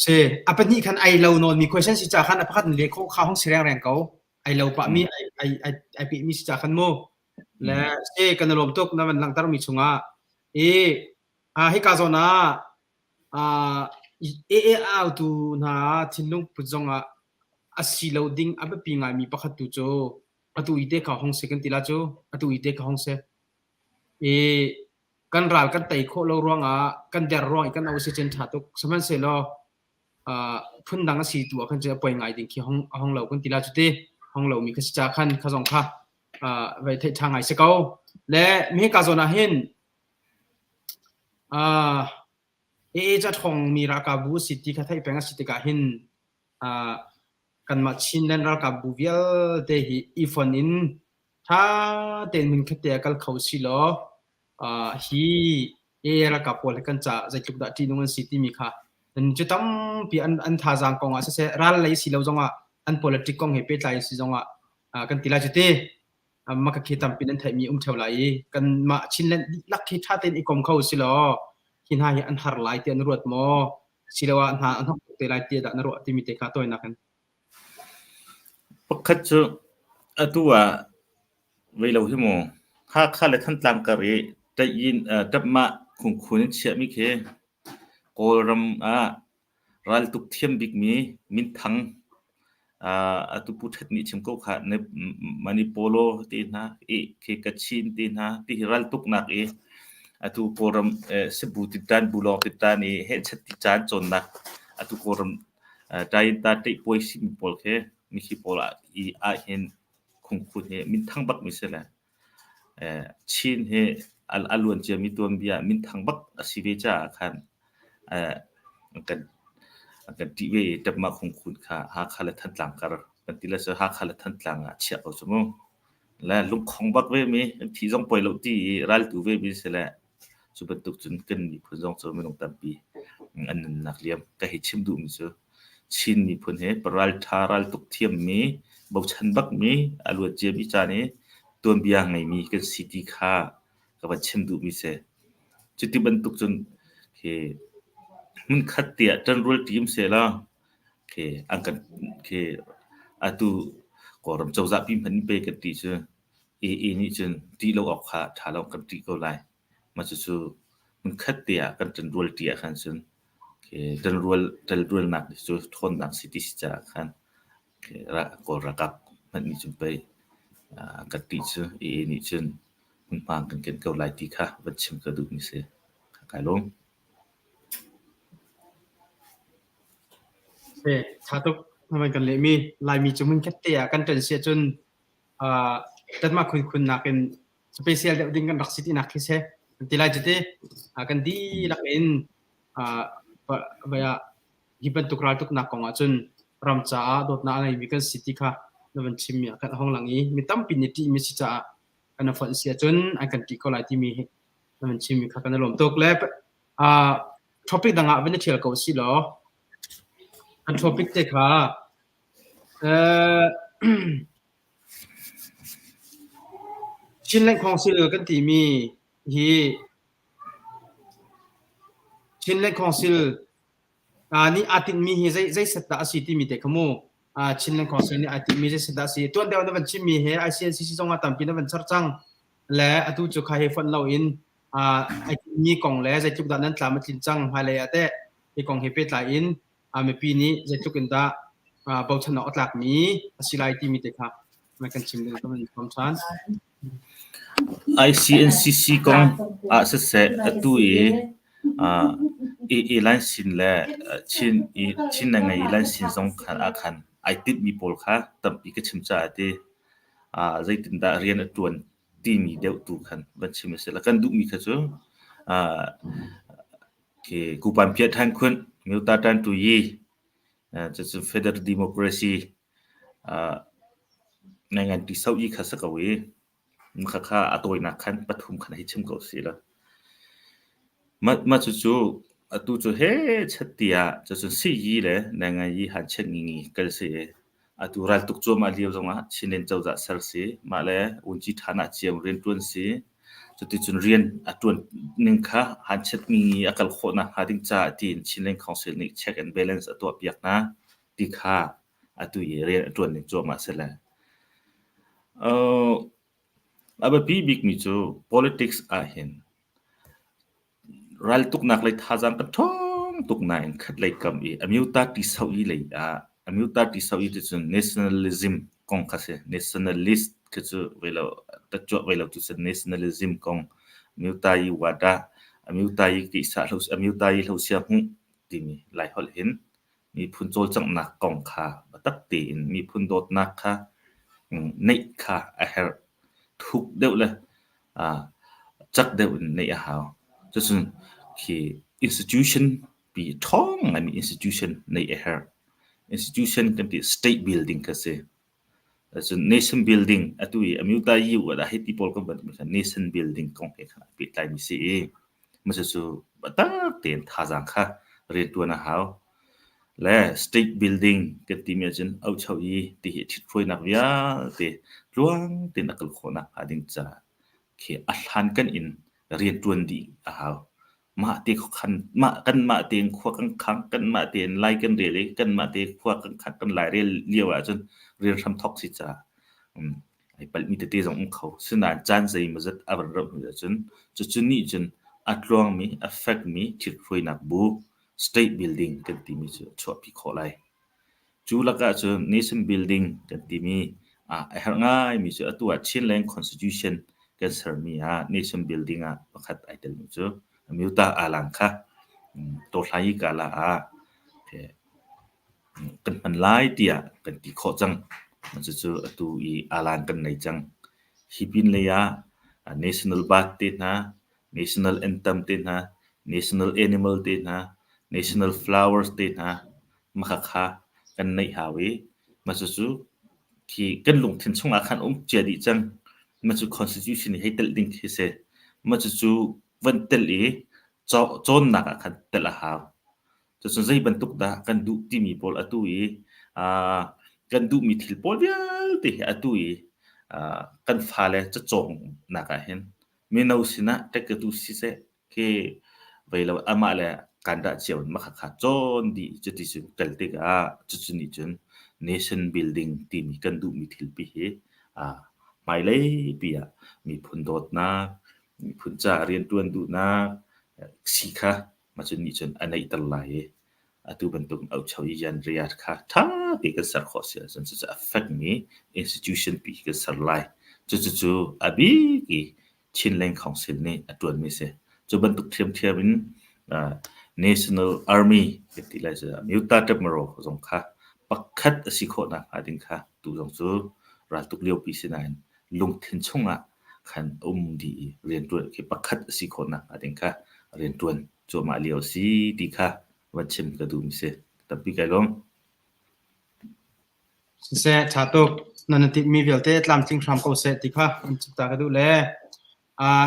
si a pahnih khan ai lo nawnmi question si ca khan a pakhat in leh khawh kha hong si rengreng ko. Ai lo pahmi ai ai ai ai pehmi si ca khan mu. Le si kan i lawm tuk na van langhtermi chungah. I hika zawn ah AA autu hna thinlung put zongah a si lo ding a biapi ngaimi pakhat tu cu atu i te kha hong si kan ti la cu atu i te kha hong si. I kan ral kan tei khawh lo ruangah kan der ruang i kan au si cun ṭha tuk. Sihmanhsehlaw phundang a si tu ah khan cun a poi ngai ding khi hong a hong lo kan ti la cu ti. Hong lomi kha si ca khan kha zong kha vai theih ṭha ngai si ko. Le mi hika zawn ah hin AA ca ṭhawngmi ralkapbu a si ti kha theih peng a si tikah hin kanmah Chinland ralkapbu vialte hi i fon in ṭha tein hmunkhat te ah kal kho si law hi AA ralkap pawl hi kan caah zeitluk dah ṭihnung an si timi kha cu tampi an, an thazaang kong ah siseh ral lei si lo zongah an politic kong he pehtlai si zongah kan ti lai cu ti maka khi tampi nan theihmi um ṭheo lai i kanmah Chinland dihlak khi ṭha tein i kom kho si law hi hna hi an har lai tiah na ruat maw siloah hna an hnok tuk te lai tiah dah na ruah timi te kha tawinak in Pakhat cu atu ah vei lo hi mu Hakha le Thantlang kar i ṭaih ṭapmah khungkhun in chiahmi khi Kawlram ah raltuk thiam bikmi minthang atu Pu Ṭhet nih chim ko kha Manipolo ti hna i khi Kachin ti hna ti hi raltuknak i atu Kawlram Cebu Tinṭan Bulawng Tinṭan i hehchet ti caan cawnnak atu Kawlram Ṭayinta ṭeihpuai simi pawl khi mithi pawl i ahhin khungkhun hi minthang bakmi si le Chin hi a luan ciami tuanbia minthang bak a si ve caah khan kan kan ṭih ve i ṭapmah khungkhun kha Hakha le Thantlang kar kan ti le cu Hakha le Thantlang ah chiah ko cu mu. Le lungkhong bak vemi thi zong poi lo ti i raltu vemi si le Cu bantuk cun kan miphun zong cu minung tampi an nunnak liam. Ka hei chim duhmi cu Chin miphun hi ralṭha raltuk thiammi, bochan bakmi, a luat ciami caan i tuanbia ngeimi kan si ti kha ka van chim duhmi si. Cuti bantuk cun khi hmunkhat te ah ṭanrual ṭi um sehlaw khi an kan khi atu Kawlram cozah pi hmanh in pei kan ti cu AA nih cun ṭih lo awk kha ṭha lo kan ṭih ko lai. Mah cucu hmunkhat te ah kan ṭanrual ṭi ah khan cun ṭanrual ṭalrualnak cu ṭhawnnak si ti si caah khan Kawl ralkap hmanh nih cun pei kan ṭih cu AA nih cun hmunhma kan ken ko lai ti kha van chim ka duhmi si. Kai lawm. Ṭha tuk na van kan lehmi. Laimi cu hmunkhat te ah kan ṭan si ahcun kanmah khunkhun nakin special deuh ding kan rak si tinak khi si kan ti lai cu ti kan dihlak in hi bantuk raltuknak kong ahcun ram caah dawtnak a ngeimi kan si ti kha na van chimmi ah khan a hong lang i mi tampi nih ṭihmi si caah kan a fonh si ahcun an kan ṭih ko lai timi hi na van chimmi kha kan i lawm tuk le. Topic dang ah van i ṭhial ko si law kan topic te kha Chinland Council kan timi hi Chinland Council nih aa tinhmi hi zei set dah a si timi te kha mu Chinland Council nih aa tinhmi zei set dah a si. Tuan deuh na van chimmi he ICNCC zong ah tampi na van char cang le atu cu kha he fonh loin ai tinhmi kong le zeitluk dah nan tlam a tlin cang hmailei ah teh hi kong he pehtlai in mipi nih zeitluk in dah bochan awk a tlakmi a si lai timi te kha kan chim ding kan in ṭhan. ICNCC kong ah siseh atu i i Lansin le Chin i Chin na ngei i Lansin zong khan ah khan ai tinhmi pawl kha tampi ka chim caah ti zeitindah rian a ṭuan timi deuh tu khan van chim a si. Kan duhmi kha cu Kupan Piah Than Khun, Myotta Tan Tu Yi, cucu Federal Democracy ngai ti so i kha si ko i khakha a tawinak khan pathum khan hei chim ko si la. Mah cucu atu cu he chat tiah cucun si yi le ngai yi han chet ngi ngi kal si i atu raltuk cuahmah lio zongah Chinland cozah ser si mah le vunci ṭhan ah ciam rianṭuan si cuticun rian a ṭuan ning kha han chet ngi ngi a kal khawh nakhnga ding caah tiin Chinland Council nih check and balance a tuahpiak hna ti kha atu i rian a ṭuan ning cuahmah si le. A biapi bikmi cu politics ahhin Raltuknak lei thazaang kan ṭhawng tuk nain khatlei kam i amyota tisoh-i lei ah amyota tisoh-i ti cun nationalism kong kha si. Nationalist khi cu vei lo tatcuah vei lo tu cun nationalism kong amyota i wada amyota i keisah amyota i hlosia hmuh timi Laiholh hin miphun cawlcanghnak kong kha biatak tein miphun dawtnak kha neih kha a herh. Thuk deuh le cak deuh in neih a hau. Cucun khi institution pi ṭhawng ngaimi institution neih a herh. Institution kan ti state building kha si. Cun nation building atu i amyota yu ah hei ti pawl kan van timi kha nation building kong he khan aa pehtlaimi si i mah cucu biatak tein thazaang kha rianṭuan a hau. Le state building kan timi ahcun auhcho i tihi ṭhithruainak vialte tluang tein a kal khawh nakhnga ding caah khi a hlankan in rianṭuan dih a hau. Mah te khan mah kanmah tein khua kan khang, kanmah tein lai kan rel i kanmah te khua kan khang kan lai rel lio ahcun rian hram thawk si caah um, ai palhmi tete zong um kho. Sinain caan zeimawzat a van rauh hnu ahcun cucu nih cun a tluangmi, a fekmi ṭhithruainak bu state building kan timi cu a chuahpi khawh lai. Cu lakah cun nation building kan timi ah a herh ngaimi cu atu ah Chinland Constitution kan sermi ah nation building ah pakhat ai telmi cu Amyota Alang kha Tawhlai Kala ah kan hman lai tiah kan ti khawh cang. Cucu atu i alan kan nei cang. Hi pin lei ah national bird te hna, national anthem te hna, national animal te hna, national flowers te hna, Makhakha kan neih hau i mah cucu khi kan lungthin chungah khan um cia dih cang. Mah cu constitution i hei telh ding khi si. Mah cucu van telh i cawnnak ah khan telh a hau. Cucun zei bantuk dah kan duh timi pawl atu i kan duhmi thil pawl vialte hi atu i kan fale cacawngnak ah hin mino sinah ṭekkatu siseh khi vei lo amah le kan dah cio in makhakha cawn dih cuti cun kal tikah cucu nih cun nation building timi kan duhmi thilpi hi hmailei pi ah miphun dawtnak miphun caah rianṭuan duhnak si kha mah cu nih cun a neihter lai i atu bantuk aucho i jan riat kha ṭha te kan ser khawh si ahcun cucu a fekmi institution pi kan ser lai. Cucu a bik i Chinland Council nih a ṭuanmi a si. Cu bantuk ṭhiamṭhiam in National Army kan ti lai cu Amyota Maro zong kha pakhat a si khawh nakhnga ding kha tu zong cu raltuk liopi si nain lungthin chungah khan a um dih i rianṭuan khi pakhat a si khawh nakhnga ding kha rianṭuan cuahmah lio a si ti kha van chim ka duhmi si. Tampi kai lawm. Siseh, ṭha tuk. Nan i timhmi vialte tlamtling hram ko seh ti kha an chim ta ka duh le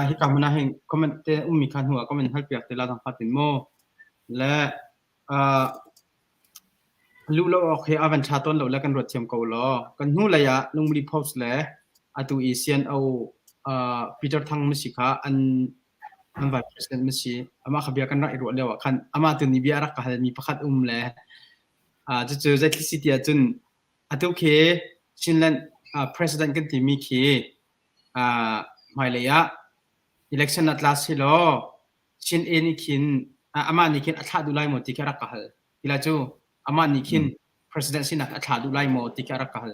hika hmun ah hin comment te ummi kha hnu ah comment hal piak te la dang fatin mu. Le uh, luh lo awk hi a van ṭha tawn lo le kan ruat thiam ko law. Kan hnu lei ah Lungmili Post le atu i CNO uh, Peter Thang masi kha an an vice president masi amah kha bia kan rak i ruah lio ah khan amah tu nih bia a rak ka halmi pakhat um le uh, cucu zeithil si ti ahcun atu khi Chinland uh, president kan timi khi uh, hmailei ah election ah tla si law Chin A nih khin amah nih khin a thlah duh lai maw ti khi a rak ka hal. Tila cu amah nih khin president sinak a thlah duh lai maw ti khi a rak ka hal.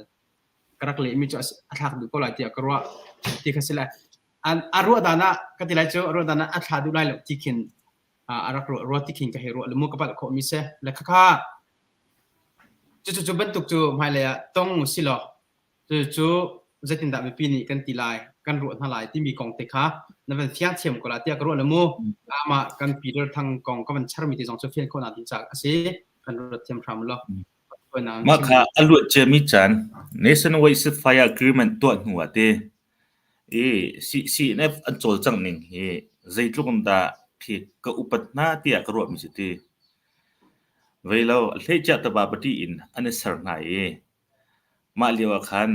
Ka rak lehmi cu a thlak duh ko lai tiah ka ruah ti kha si lai. A ruah dan ah ka ti lai cu a ruah dan ah a thlah duh lai lo ti khin a rak ruah rua ti khin ka hei ruah le mu ka palh khawh mi si. Le khakha cucu cu bantuk cu hmailei ah tong si law Cucu zeitindah mipi nih kan ti lai, kan ruah hna lai timi kong te kha na van fiang thiam ko la tiah ka ruah le mu. Amah kan Peter Thang kong ka van charmi te zong cu fian khawhnak ding caah a si. Kan ruat thiam hram law. Mah kha a luat ciami caan Nationwide Ceasefire Agreement tuah hnu ah te i CNF an cawlcangh ning hi zeitluk in dah khi ka upat hna tiah ka ruahmi si ti. Vei lo, a hleicia taba pati in an i ser hna i Mah lio ah khan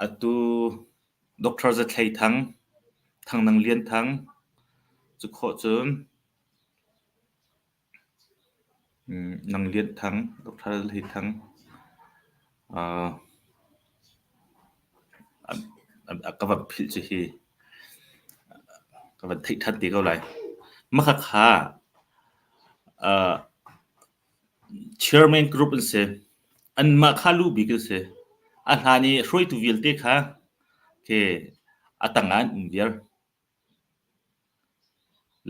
atu Doctor Za Thlei Thang, Thang Nang Lian Thang cu khawh cun Nang Lian Thang, Doctor Za Thlei Thang ka van philh cu hi ka van theih ṭhan te ko lai. Mah khakha Chairman group an si. Anmah kha lu bik an si. A hlan i hruaitu vialte kha khi a tang ah an um viar.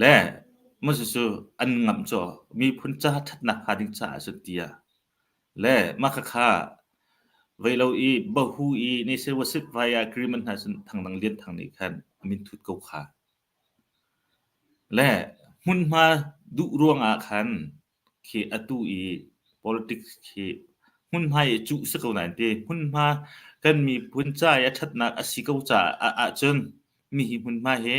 Le mah cucu an ngamh cu miphun ca ṭhatnak hnga ding caah cun tiah. Le mah khakha veilo i bahu i Nation via agreement hna cun Thangdang Lian Thang nih khan a minthut ko kha. Le hmunhma duh ruangah khan khi atu i politics khi hmunhma i cuh si ko nain ti hmunhma kan miphun ca i a ṭhatnak a si ko caah ahcun mi hi hmunhma hi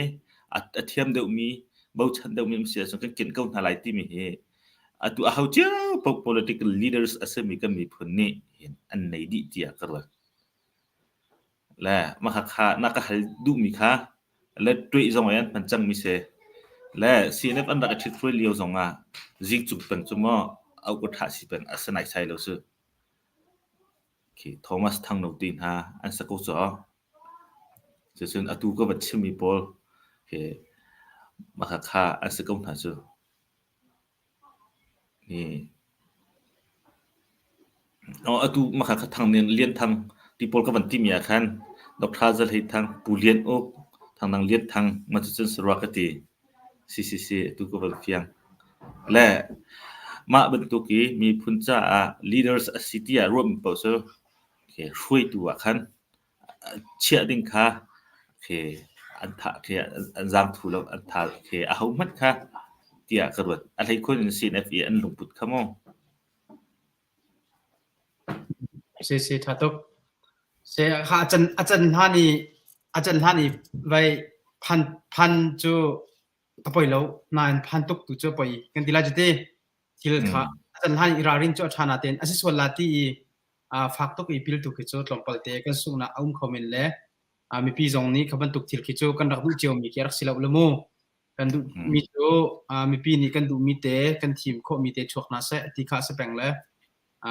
a thiam deuhmi bochan deuhmi an si ahcun kan kenh ko hna lai timi hi atu aho cio paoh political leaders a simi kan miphun nih hin an nei dih tiah ka ruat. Le mah kha na ka hal duhmi kha le ṭuih zong i an hman cangmi si. Le CNF an rak i ṭhithruai lio zongah zingcung peng cu maw auh ka ṭha si peng a si naisai lo cu. Khi Thomas Thangno ti hna an si ko caw. Cucun atu ka van chimmi pawl khi mah kha an si ko hna cu. Atu mahka kha Thang Lian Thang ti pawl ka van timi ah khan Doctor Za Hlei Thang, Pu Lian Uk, Thang Nang Lian Thang ma cucun sarua ka ti. Si si si atu ka van fiang. Le mah bantuk i miphun caah leaders a si tiah ruahmi paoh cu hruaitu ah khan Chiah ding kha khi an thah khi an zaangthu lo an tha khi ahohmanh kha tiah ka ruat. A hleikhun in CNF i an lungput kha mu. Si si tha tuk. Se kha a can a can hlan i a can hlan i vai phan phan cu a poi lo nain phan tuk tu cu a poi kan ti lai cu ti thil kha a can hlan i ralrin cu a ṭha natein a si sual la ti i fak tuk i pil tu khi cu tlawmpal te kan sunghnak a um kho men le mipi zong nih kha bantuk thil khi cu kan rak duh ciomi khi a rak si lo le mu. Kan duhmi cu mipi nih kan duhmi te kan thim khawhmi te chuak hna seh ti kha a si peng le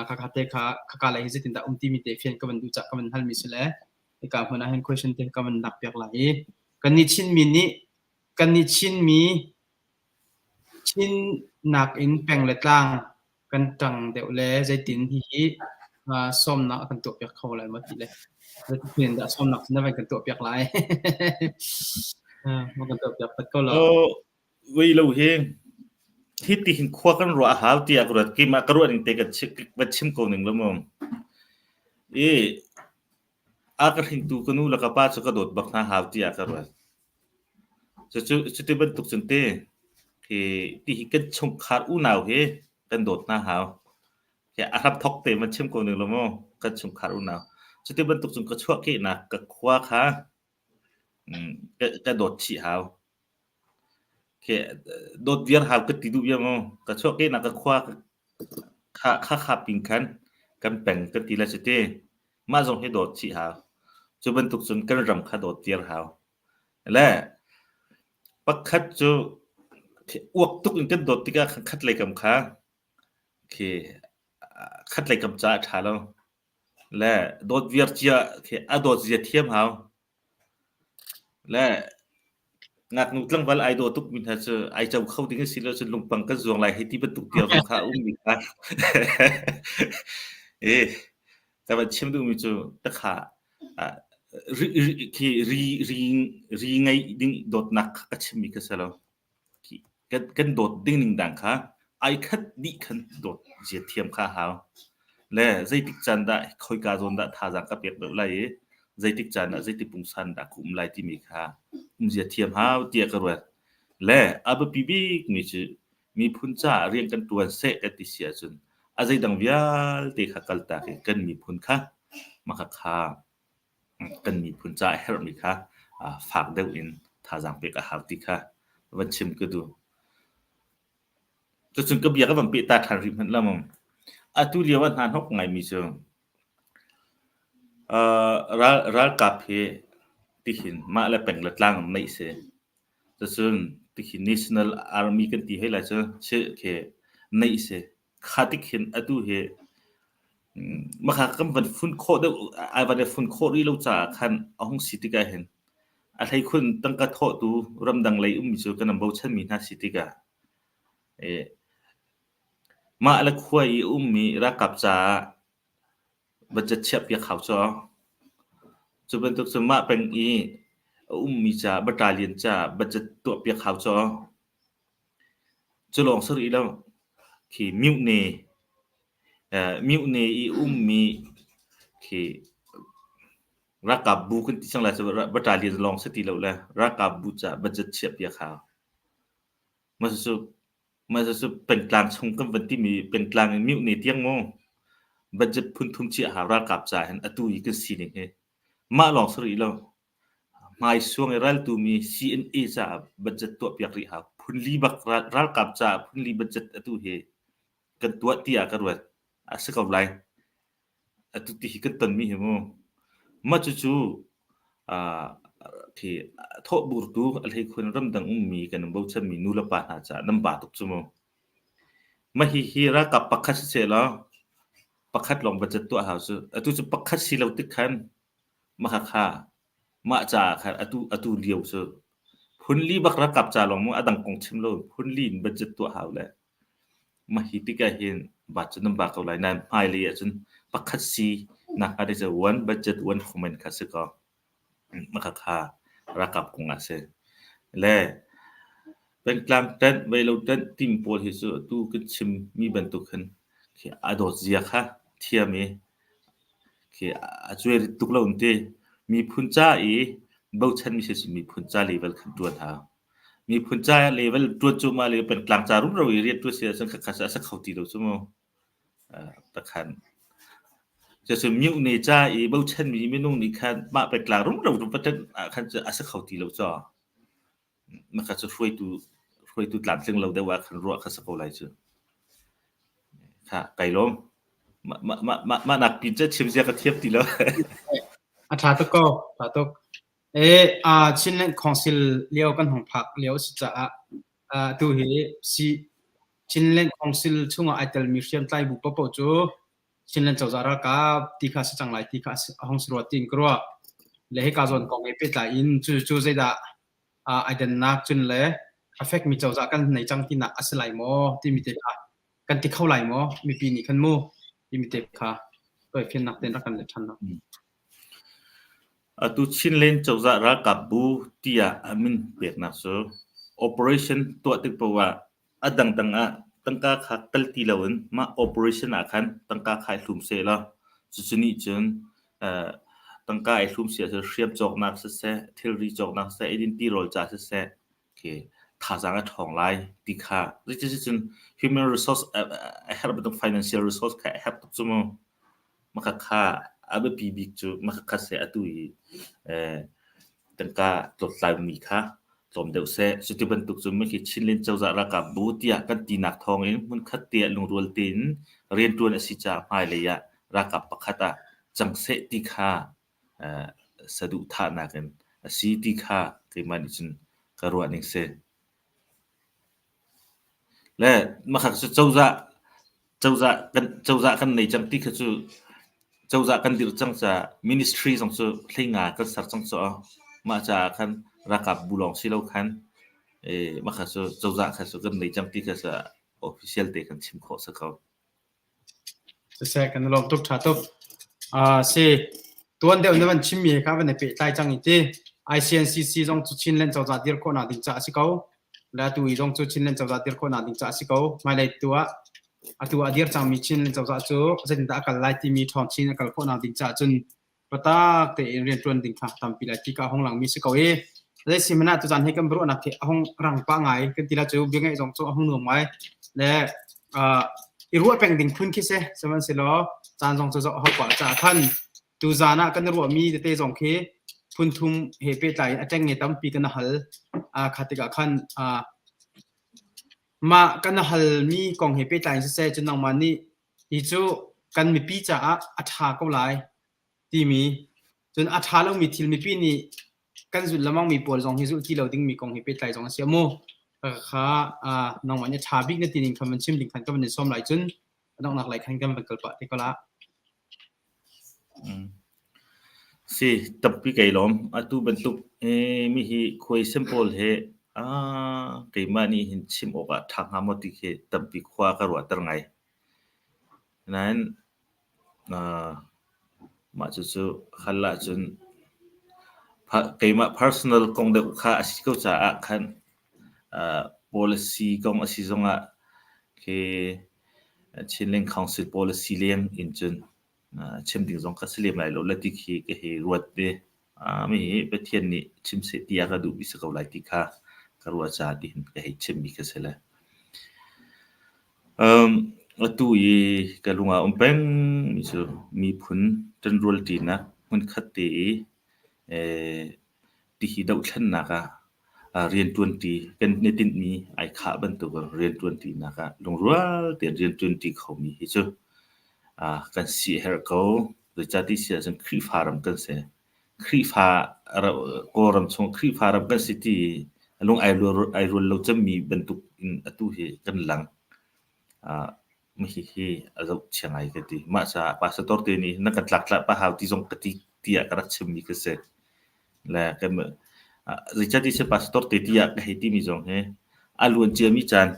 khakha te kha khaka lei hi zeitindah um timi te fian ka van duh cah ka van halmi si le hika hmun ah hin question te ka van lak piak lai i kannih Chinmi nih kannih Chinmi Chin nakin peng le tlang kan ṭang deuh le zeitin hihi sawmnak a kan tuahpiak kho lai maw ti le zeitin dah sawmnak cu na van kan tuahpiak lai? Ma kan tuahpiak pat ko lo. Voi lo hi hi ti hin khua kan ruah a hau tiah ka ruat. Keimah ka ruah ning te kan va chim ko ning lo mu. I a ka hringtu ka nu le ka pa cu ka dawt bak hna hau tiah ka ruat. Cucu cuti bantuk cun te hi ti hi kan chungkhar unau hi kan dawt hna hau. Hi a hramthok te man chim ko ning law mu kan chungkhar unau. Cuti bantuk cun ka chuahkehnak ka khua kha ka, ka dawt chih hau. Khi dawt viar hau ka ti duh bia mu. Ka chuahkehnak ka khua kha kha kha ping khan kan peng kan ti la cu ti. Mah zong hi dawt chih hau. Cu bantuk cun kan ram kha dawt viar hau. Le pakhat cu uak tuk in kan dawt tikah khat lei kam kha khi khat lei kam caah a ṭha lo. Le dawt viar cia khi a dawt zia thiam hau. Le ngaknu tlangval ai daw tukmi hna cu ai co kho ding a si lo cun lungpang kan zuang lai hei ti bantuk tiang zong kha a ummi kha. E, ka van chim duhmi cu takha ri ri khi ri ri ri ngei ding dawtnak kha ka chimmi kha si lo. Kan dawt ding ning dang kha ai khat dih khan dawt zia thiam kha a hau. Le zeitik caan dah khoika zawn dah thazaang ka pek deuh lai i zeitik caan ah zeiti pungsan dah ka um lai timi kha umzia thiam hau tiah ka ruat. Le a biapi bikmi cu miphun caah rian kan ṭuan seh kan ti si ahcun a zeidang vialte kha kaltak i kan miphun kha mah kha kan miphun caah a herhmi kha fak deuh in thazaang pek a hau ti kha van chim ka duh. Cucun ka bia ka van peh ta ṭhan rih hmanh lo maw. Atu lio ah hna hnok ngaimi cu ralkap hi tihin mah le peng le tlang neih si. Cucun tihin National Army kan ti hei lai cu khi neih si. Kha tik hin atu hi Mahka kan van fun khawh deuh ai van i fun khawh rih lo caah khan a hung si tikah hin a hleikhun tangka thawhtu ramdang lei ummi cu kan bochanmi hna si tikah mah le khua i a ummi ralkap caah budget chiahpiak hau cu. Cu bantuk cu mah peng i a ummi caah battalion caah budget tuahpiak hau cu. Cu lawng si rih lo. Khi mihne mihne i ummi khi ralkap bu kan ti cang lai cu battalion lawng si ti lo le ralkap bu caah budget chiahpiak hau. Mah cucu mah cucu pengtlang chung kan van timi pengtlang in mihne tiang mu budget phun thum chiah hau ralkap caah hin atu i kan sining hi. Mah lawng si rih lo. Hmaisuang i raltumi CNA caah budget tuahpiak rih hau. Phunli bak ralkap caah phunli budget atu hi kan tuah tiah ka ruat. A si ko lai. Atu ti hi kan tonmi hi mu. Mah cucu khi thawhburtu a hleikhun ramdang ummi kan bochanmi nu le pa hna caah nan ba tuk cu mu. Mah hihi ralkap pakhat siseh law pakhat lawng budget tuah hau cu. Atu cu pakhat si lo tik khan Mahakha mah caah khan atu atu lio cu phunli bak ralkap ca lawng maw a dang kong chim lo phunli in budget tuah hau le mah hi tikah hin ba cu nan ba ko lai nain hmailei ahcun pakhat si nak hnga ding cu one budget one comment kha si ko mahakha ralkap kong ah si le pengtlang ṭanh vei lo ṭanh tim pawl hi cu atu kan chim mi bantuk hin khi a dawt zia kha thiam i Khi a cuai rit tuk lo an ti. Miphun ca i bochanmi si cu miphun ca level khan ṭuan hau. Miphun ca level ṭuan cu mah le pengtlang ca rumro i rian ṭuan si ahcun khakha a si kho ti lo cu mu. Takhan. Cucu myuhne ca i bochanmi minung nih khan mah pengtlang rumro va ṭanh ah khan cu a si kho ti lo caw. Maka cu hruaitu hruaitu tlamtling lo deuh ah khan ruah kha si ko lai cu. Kha kai lawm. Mah mah mah mah nak pin cu chim zia ka thiam ti lo. A ṭha tuk ko, ṭha tuk. E, uh, Chinland Council lio kan hong phak lio si caah uh, tu hi si Chinland Council chungah ai telmi hriamtlai bu paohpaoh cu Chinland cozah ralkap ti kha si cang lai ti kha a hong si rua tiin ka ruah. Le hika zawn kong he pehtlai in cu cu zeidah ai dannak cun le a fekmi cozah kan nei cang tinak a si lai maw timi te kha kan ti kho lai maw mipi nih khan mu timi te kha tawifiannak tein rak kan let ṭhan lo. Atu Chinland cozah ralkap bu tiah a min peknak cu operation tuah tik paoh ah A dangdang ah tangka kha kal ti loin mah operation ah khan tangka kha i hlum sehlaw cucu nih cun tangka i hlum si ahcun hriam cawknak siseh, thilri cawknak siseh, eidin tirawl ca siseh khi thazaang a ṭhawng lai ti kha cuticun human resource a herh bantuk financial resource kha a herh tuk cu mu. Mah khakha a biapi bik cu mah khakha seh atu i tangka tlawttlaimi kha. tlawm deuh seh. Cuti bantuk cun khi Chinland cozah ralkap bu tiah kan tinak thawngin hmunkhat te ah lungrual tein rianṭuan a si caah hmailei ah ralkap pakhat ah cang seh ti kha saduhthahnak in a si ti kha keimah nih cun ka ruah ning si. Le makhat cu cozah cozah kan cozah kan nei cang ti kha cu cozah kan dirh cang caah ministry zong cu hleinga kan ser cang cu mah caah khan ralkap bu lawng si lo khan makhat cu cozah kha cu kan nei cang ti kha cu official te kan chim khawh si ko. Siseh, kan i lawm tuk, ṭha tuk. Si, tuan deuh na van chimmi he kha van i pehtlai cang i ti. ICNCC zong cu Chinland cozah dir khawhnak ding caah a si ko. Le atu i zong cu Chinland cozah dir khawhnak ding caah a si ko. Hmailei tu ah atu ah a dir cangmi Chinland cozah cu zeitindah a kal lai timi ṭhawng chin a kal khawhnak ding caah cun patak tein rianṭuan ding kha tampi lai ti ka hong langmi si ko i zei si hmanh ah tuzan hi kan biaruahnak hi a hong rang pah ngai kan ti la cu bia ngaih zong cu a hong nuam ngai le i ruah peng ding phun khi si sihmanhsehlaw caan zong cu zoh a hau pah caah khan tuzan ah kan i ruahmi tete zong khi phun thum he pehtlai in a ṭengnge tampi kan hal kha tikah khan mah kan halmi kong he pehtlai in siseh cun nangmah nih hi cu kan mipi caah a ṭha ko lai timi cun a ṭha lomi thil mipi nih kan zulh lengmangmi pawl zong hi zulh ti lo dingmi kong hi pehtlai zong a si mu. Kha nangmah nih a ṭha bik na ti ning khan van chim ding khan ka van in sawm lai cun a donghnak lei khan kan van kal pah te ko la. Si, tampi kai lawm. Atu bantuk mi hi khuai sem pawl he keimah nih hin chim awk ah ṭha hnga maw ti khi tampi khua ka ruahter ngai. Nain mah cucu hal ahcun keimah personal kong deuh kha a si ko caah khan policy kong a si zongah khi Chinland Council policy leng in cun chim ding zong ka si lem lai lo le ti khi ka hei ruat ve. Mi hi Pathian nih chim seh ti a ka duhmi si ko lai ti kha ka ruah caah tihin ka hei chimmi kha si le. Atu i ka lung ah a um pengmi cu miphun ṭanrualṭinak hmunkhat te i tihi dohthlennak ah rianṭuanṭi kan i tinhmi ai khah bantukin rianṭuanṭinak ah lungrual tein rianṭuanṭi khomi hi cu kan si a herh ko. Zeicahtiah si ahcun Khrihfa ram kan si. Khrihfa Kawlram chung Khrihfa ram kan si ti i lung ai rual lo cemmi bantuk in atu hi kan lang. Hihi a zohchia ngai ka ti. Mah caah pastor te nih na kan tlaktlak pah hau ti zong ka ti tiah ka rak chimmi ka si. Le kan zeicahtiah si pastor te tiah ka hei timi zong hi a luan ciami caan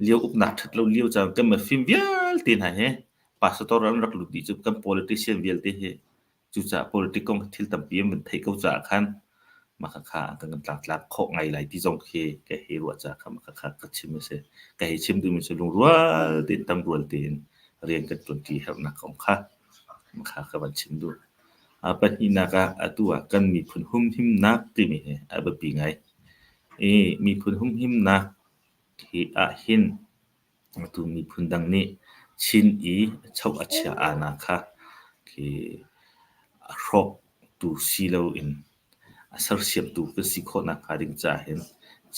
lio uknak ṭhat lo lio caan kan mifim vialte hna hi pastor an rak lut dih cu kan politician vialte hi Cucaah politic kong thil tampi an van theih ko caah khan mah khakha kan kan tlangtlak khawh ngai lai ti zong khi ka hei ruah caah kha mah khakha ka chim a si. Ka hei chim duhmi cu lungrual tein tamrual tein rian kan ṭuanṭi herhnak kong kha mah kha ka van chim duh. A pahnihnak ah atu ah kan miphun humhimnak timi hi a biapi ngai. I miphun humhimnak hi ahhin Atu miphun dang nih Chin i a choh a chia aa kha khi a hrawktu si loin a sersiamtu kan si khawh nakhnga ding caah hin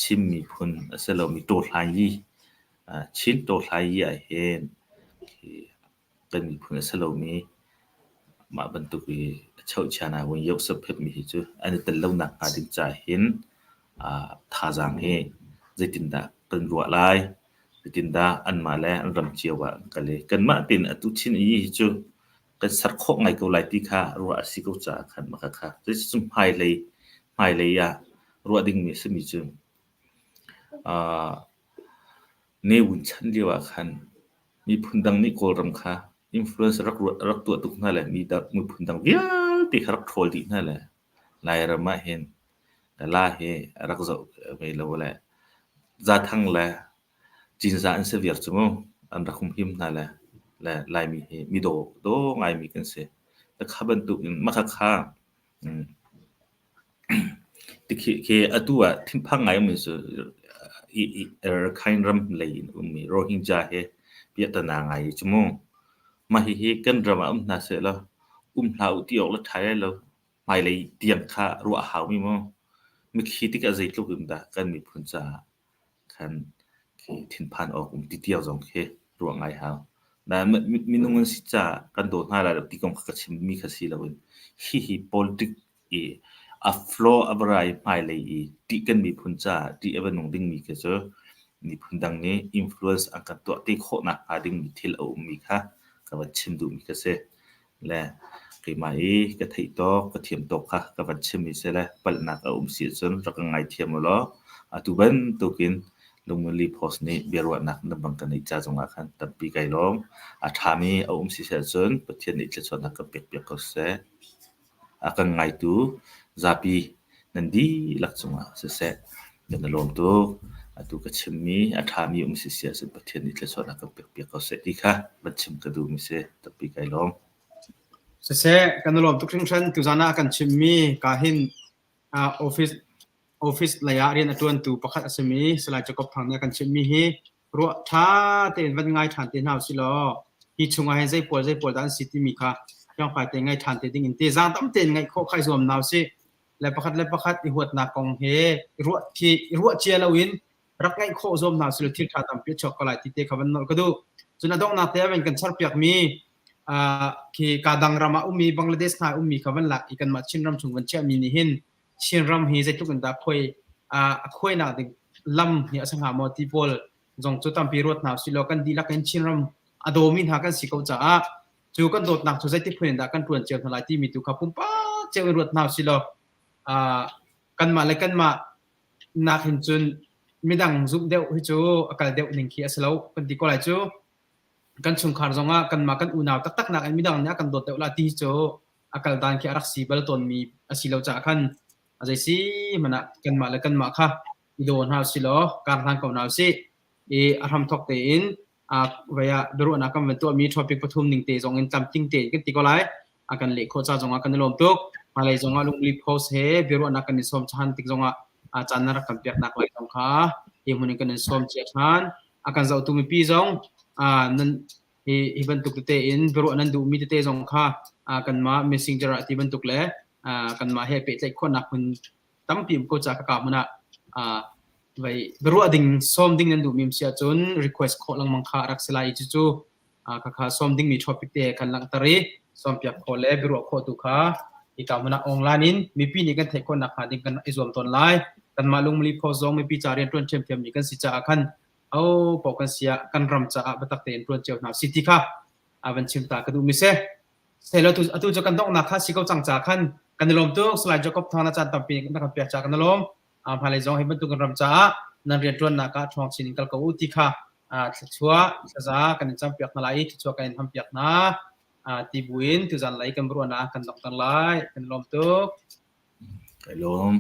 Chin miphun a si lomi Tawhlayi, Chin Tawhlayi ahhin kan miphun a si lomi mah bantuk i a cheuchia hna vun yohsaphetmi hi cu an i tel lonak hnga ding caah hin thazaang hi zeitindah kan ruah lai, zeitindah anmah le an ram cio ah an kal i kanmah tein atu chin i hi cu kan ser khawh ngai ko lai ti kha ruah a si ko caah khan mah khakha zeicahcun hmailei hmailei ah ruah dingmi a simi cu Ne Win chan lio ah khan miphun dang nih Kawlram kha influence rak rak tuah tuk hna le miphun dang vialte kha rak ṭhawl dih hna le Lairam ah hin La hi a rak zoh ve lo le Zathang le Cinzah an si viar cu mu an rak humhim hna le le Laimi hi mi daw daw ngaimi kan si. Kha bantuk in mah khakha Tikhi khi atu ah thinphang ngai ummi cu Rakhine ram lei in ummi Rohingya he piahtana ngai cu mu. Mah hihi kan ram ah um hna sehlaw um hlah u ti awk le ṭha lai lo. Hmailei tiang kha ruah a haumi mu. Mithi tikah zeitluk in dah kan miphun caah khan khi thinphan awk um ti tiang zong khi ruah ngai hau. Nain minung an si caah kan daw hna lai lo ti kong kha ka chimmi kha si loin hihi politic i a flow a va ra i hmailei i ṭih kan miphun caah ṭih a va nung dingmi khi cu miphun dang nih influence an kan tuah te khawh nakhnga dingmi thil a ummi kha ka van chim duhmi kha si. Le keimah i ka theih tawk, ka thiam tawk kha ka van chimmi si le palhnak a um si ahcun rak ka ngaithiam u law atu bantukin Lungmuli Post nih biaruahnak na bang ka neih ca zongah khan tampi kai lawm. A ṭhami a um si ahcun Pathian nih thluachuahnak kan pekpiak ko seh. A kan ngaitu zapi nan dihlak cungah siseh kan i lawm tuk. Atu ka chimmi a ṭhami um si si ahcun Pathian nih thluachuahnak kan pekpiak ko seh ti kha van chim ka duhmi si. Tampi kai lawm. Siseh, kan i lawm tuk hringhran. Tuzan ah kan chimmi ka hin office office lei ah rian a ṭuantu pakhat a simi Salai Jacob Thang nih a kan chimhmi hi ruah ṭha tein van ngai ṭhan te hna usih law hi chungah hin zei pawl zei pawl dah an si timi kha fiangfai te ngai ṭhan te ding in te zaang tam tein ngaih khawh kha i zuam hna usih. Le pakhat le pakhat i huatnak kong he i ruah khi i ruah cia loin rak ngaih khawh zuam hna usih law thil ṭha tampi a chuak ko lai ti te kha van nolh ka duh. Cun a donghnak te ah van kan charpiakmi khi ka dang ram ah ummi Bangladesh hna ummi kha van lak i kanmah Chinram chung van chiahmi nih hin Chinram hi zeitluk in dah khuai a khuainak ding lam hi a si hnga maw ti pawl zong cu tampi ruat hna usih law kan dihlak in Chinram a dawmi hna kan si ko caah cu kan dawtnak cu zeiti phun in dah kan ṭuan cio hna lai timi tu kha pumpak cio in ruat hna usih law kanmah le kanmah nak hin cun midang zumh deuh hi cu a kal deuh ning khi a si lo kan ti ko lai cu. Kan chungkhar zongah kanmah kan unau taktak nak in midang nih a kan dawt deuh la ti cu a kal dan khi a rak si bal tawnmi a si lo caah khan a zei si hmanh ah kanmah le kanmah kha i daw hna usih law kar hlan ko hna usih. I a hramthawk tein vei ah biaruahnak kan van tuahmi topic pathum ning te zong in tlamtling tein kan ti ko lai. A kan leh khawh ca zongah kan i lawm tuk. Hmailei zongah lungli post he biaruahnak kan i sawm ṭhan tik zongah caan na rak kan peknak lai zong kha hi hmun in kan in sawm cia ṭhan. A kan zohtu mipi zong nan hi hi bantuk tete in biaruah nan duhmi tete zong kha kanmah messenger ah ti bantuk le kanmah he pehtlaih khawhnak hmun tampi um ko ca ka ka hmun ah vai biaruah ding sawm ding nan duhmi um si ahcun request khawh lengmang kha rak si lai i cucu khakha sawm dingmi topic te kan langhter i sawmpiak khawh le biaruah khawh tu kha hika hmun ah online in mipi nih kan theih khawhnak hnga ding kan i zuam tawn lai. Kanmah lungmuli pho zong mipi ca rian ṭuan ṭhiamṭhiammi kan si caah khan o paoh kan si ah kan ram caah biatak tein ṭuan cio hna si ti kha a van chim ta ka duhmi si. Selo tu atu cu kan donghnak kha si ko cang ca khan kan i lawm tuk. Salai Jacob Thang na caan tampi na kan pek ca kan i lawm. Hmailei zong hi bantuk kan ram caah nan rianṭuannak ah ṭhawng chin in kal ko u ti kha thluachuah thlaza kan in campiak hna lai i thluachuah kan in hampiak hna ti buin tuzan lei kan biaruahnak kan donghter lai. Kan i lawm tuk. Ka lawm.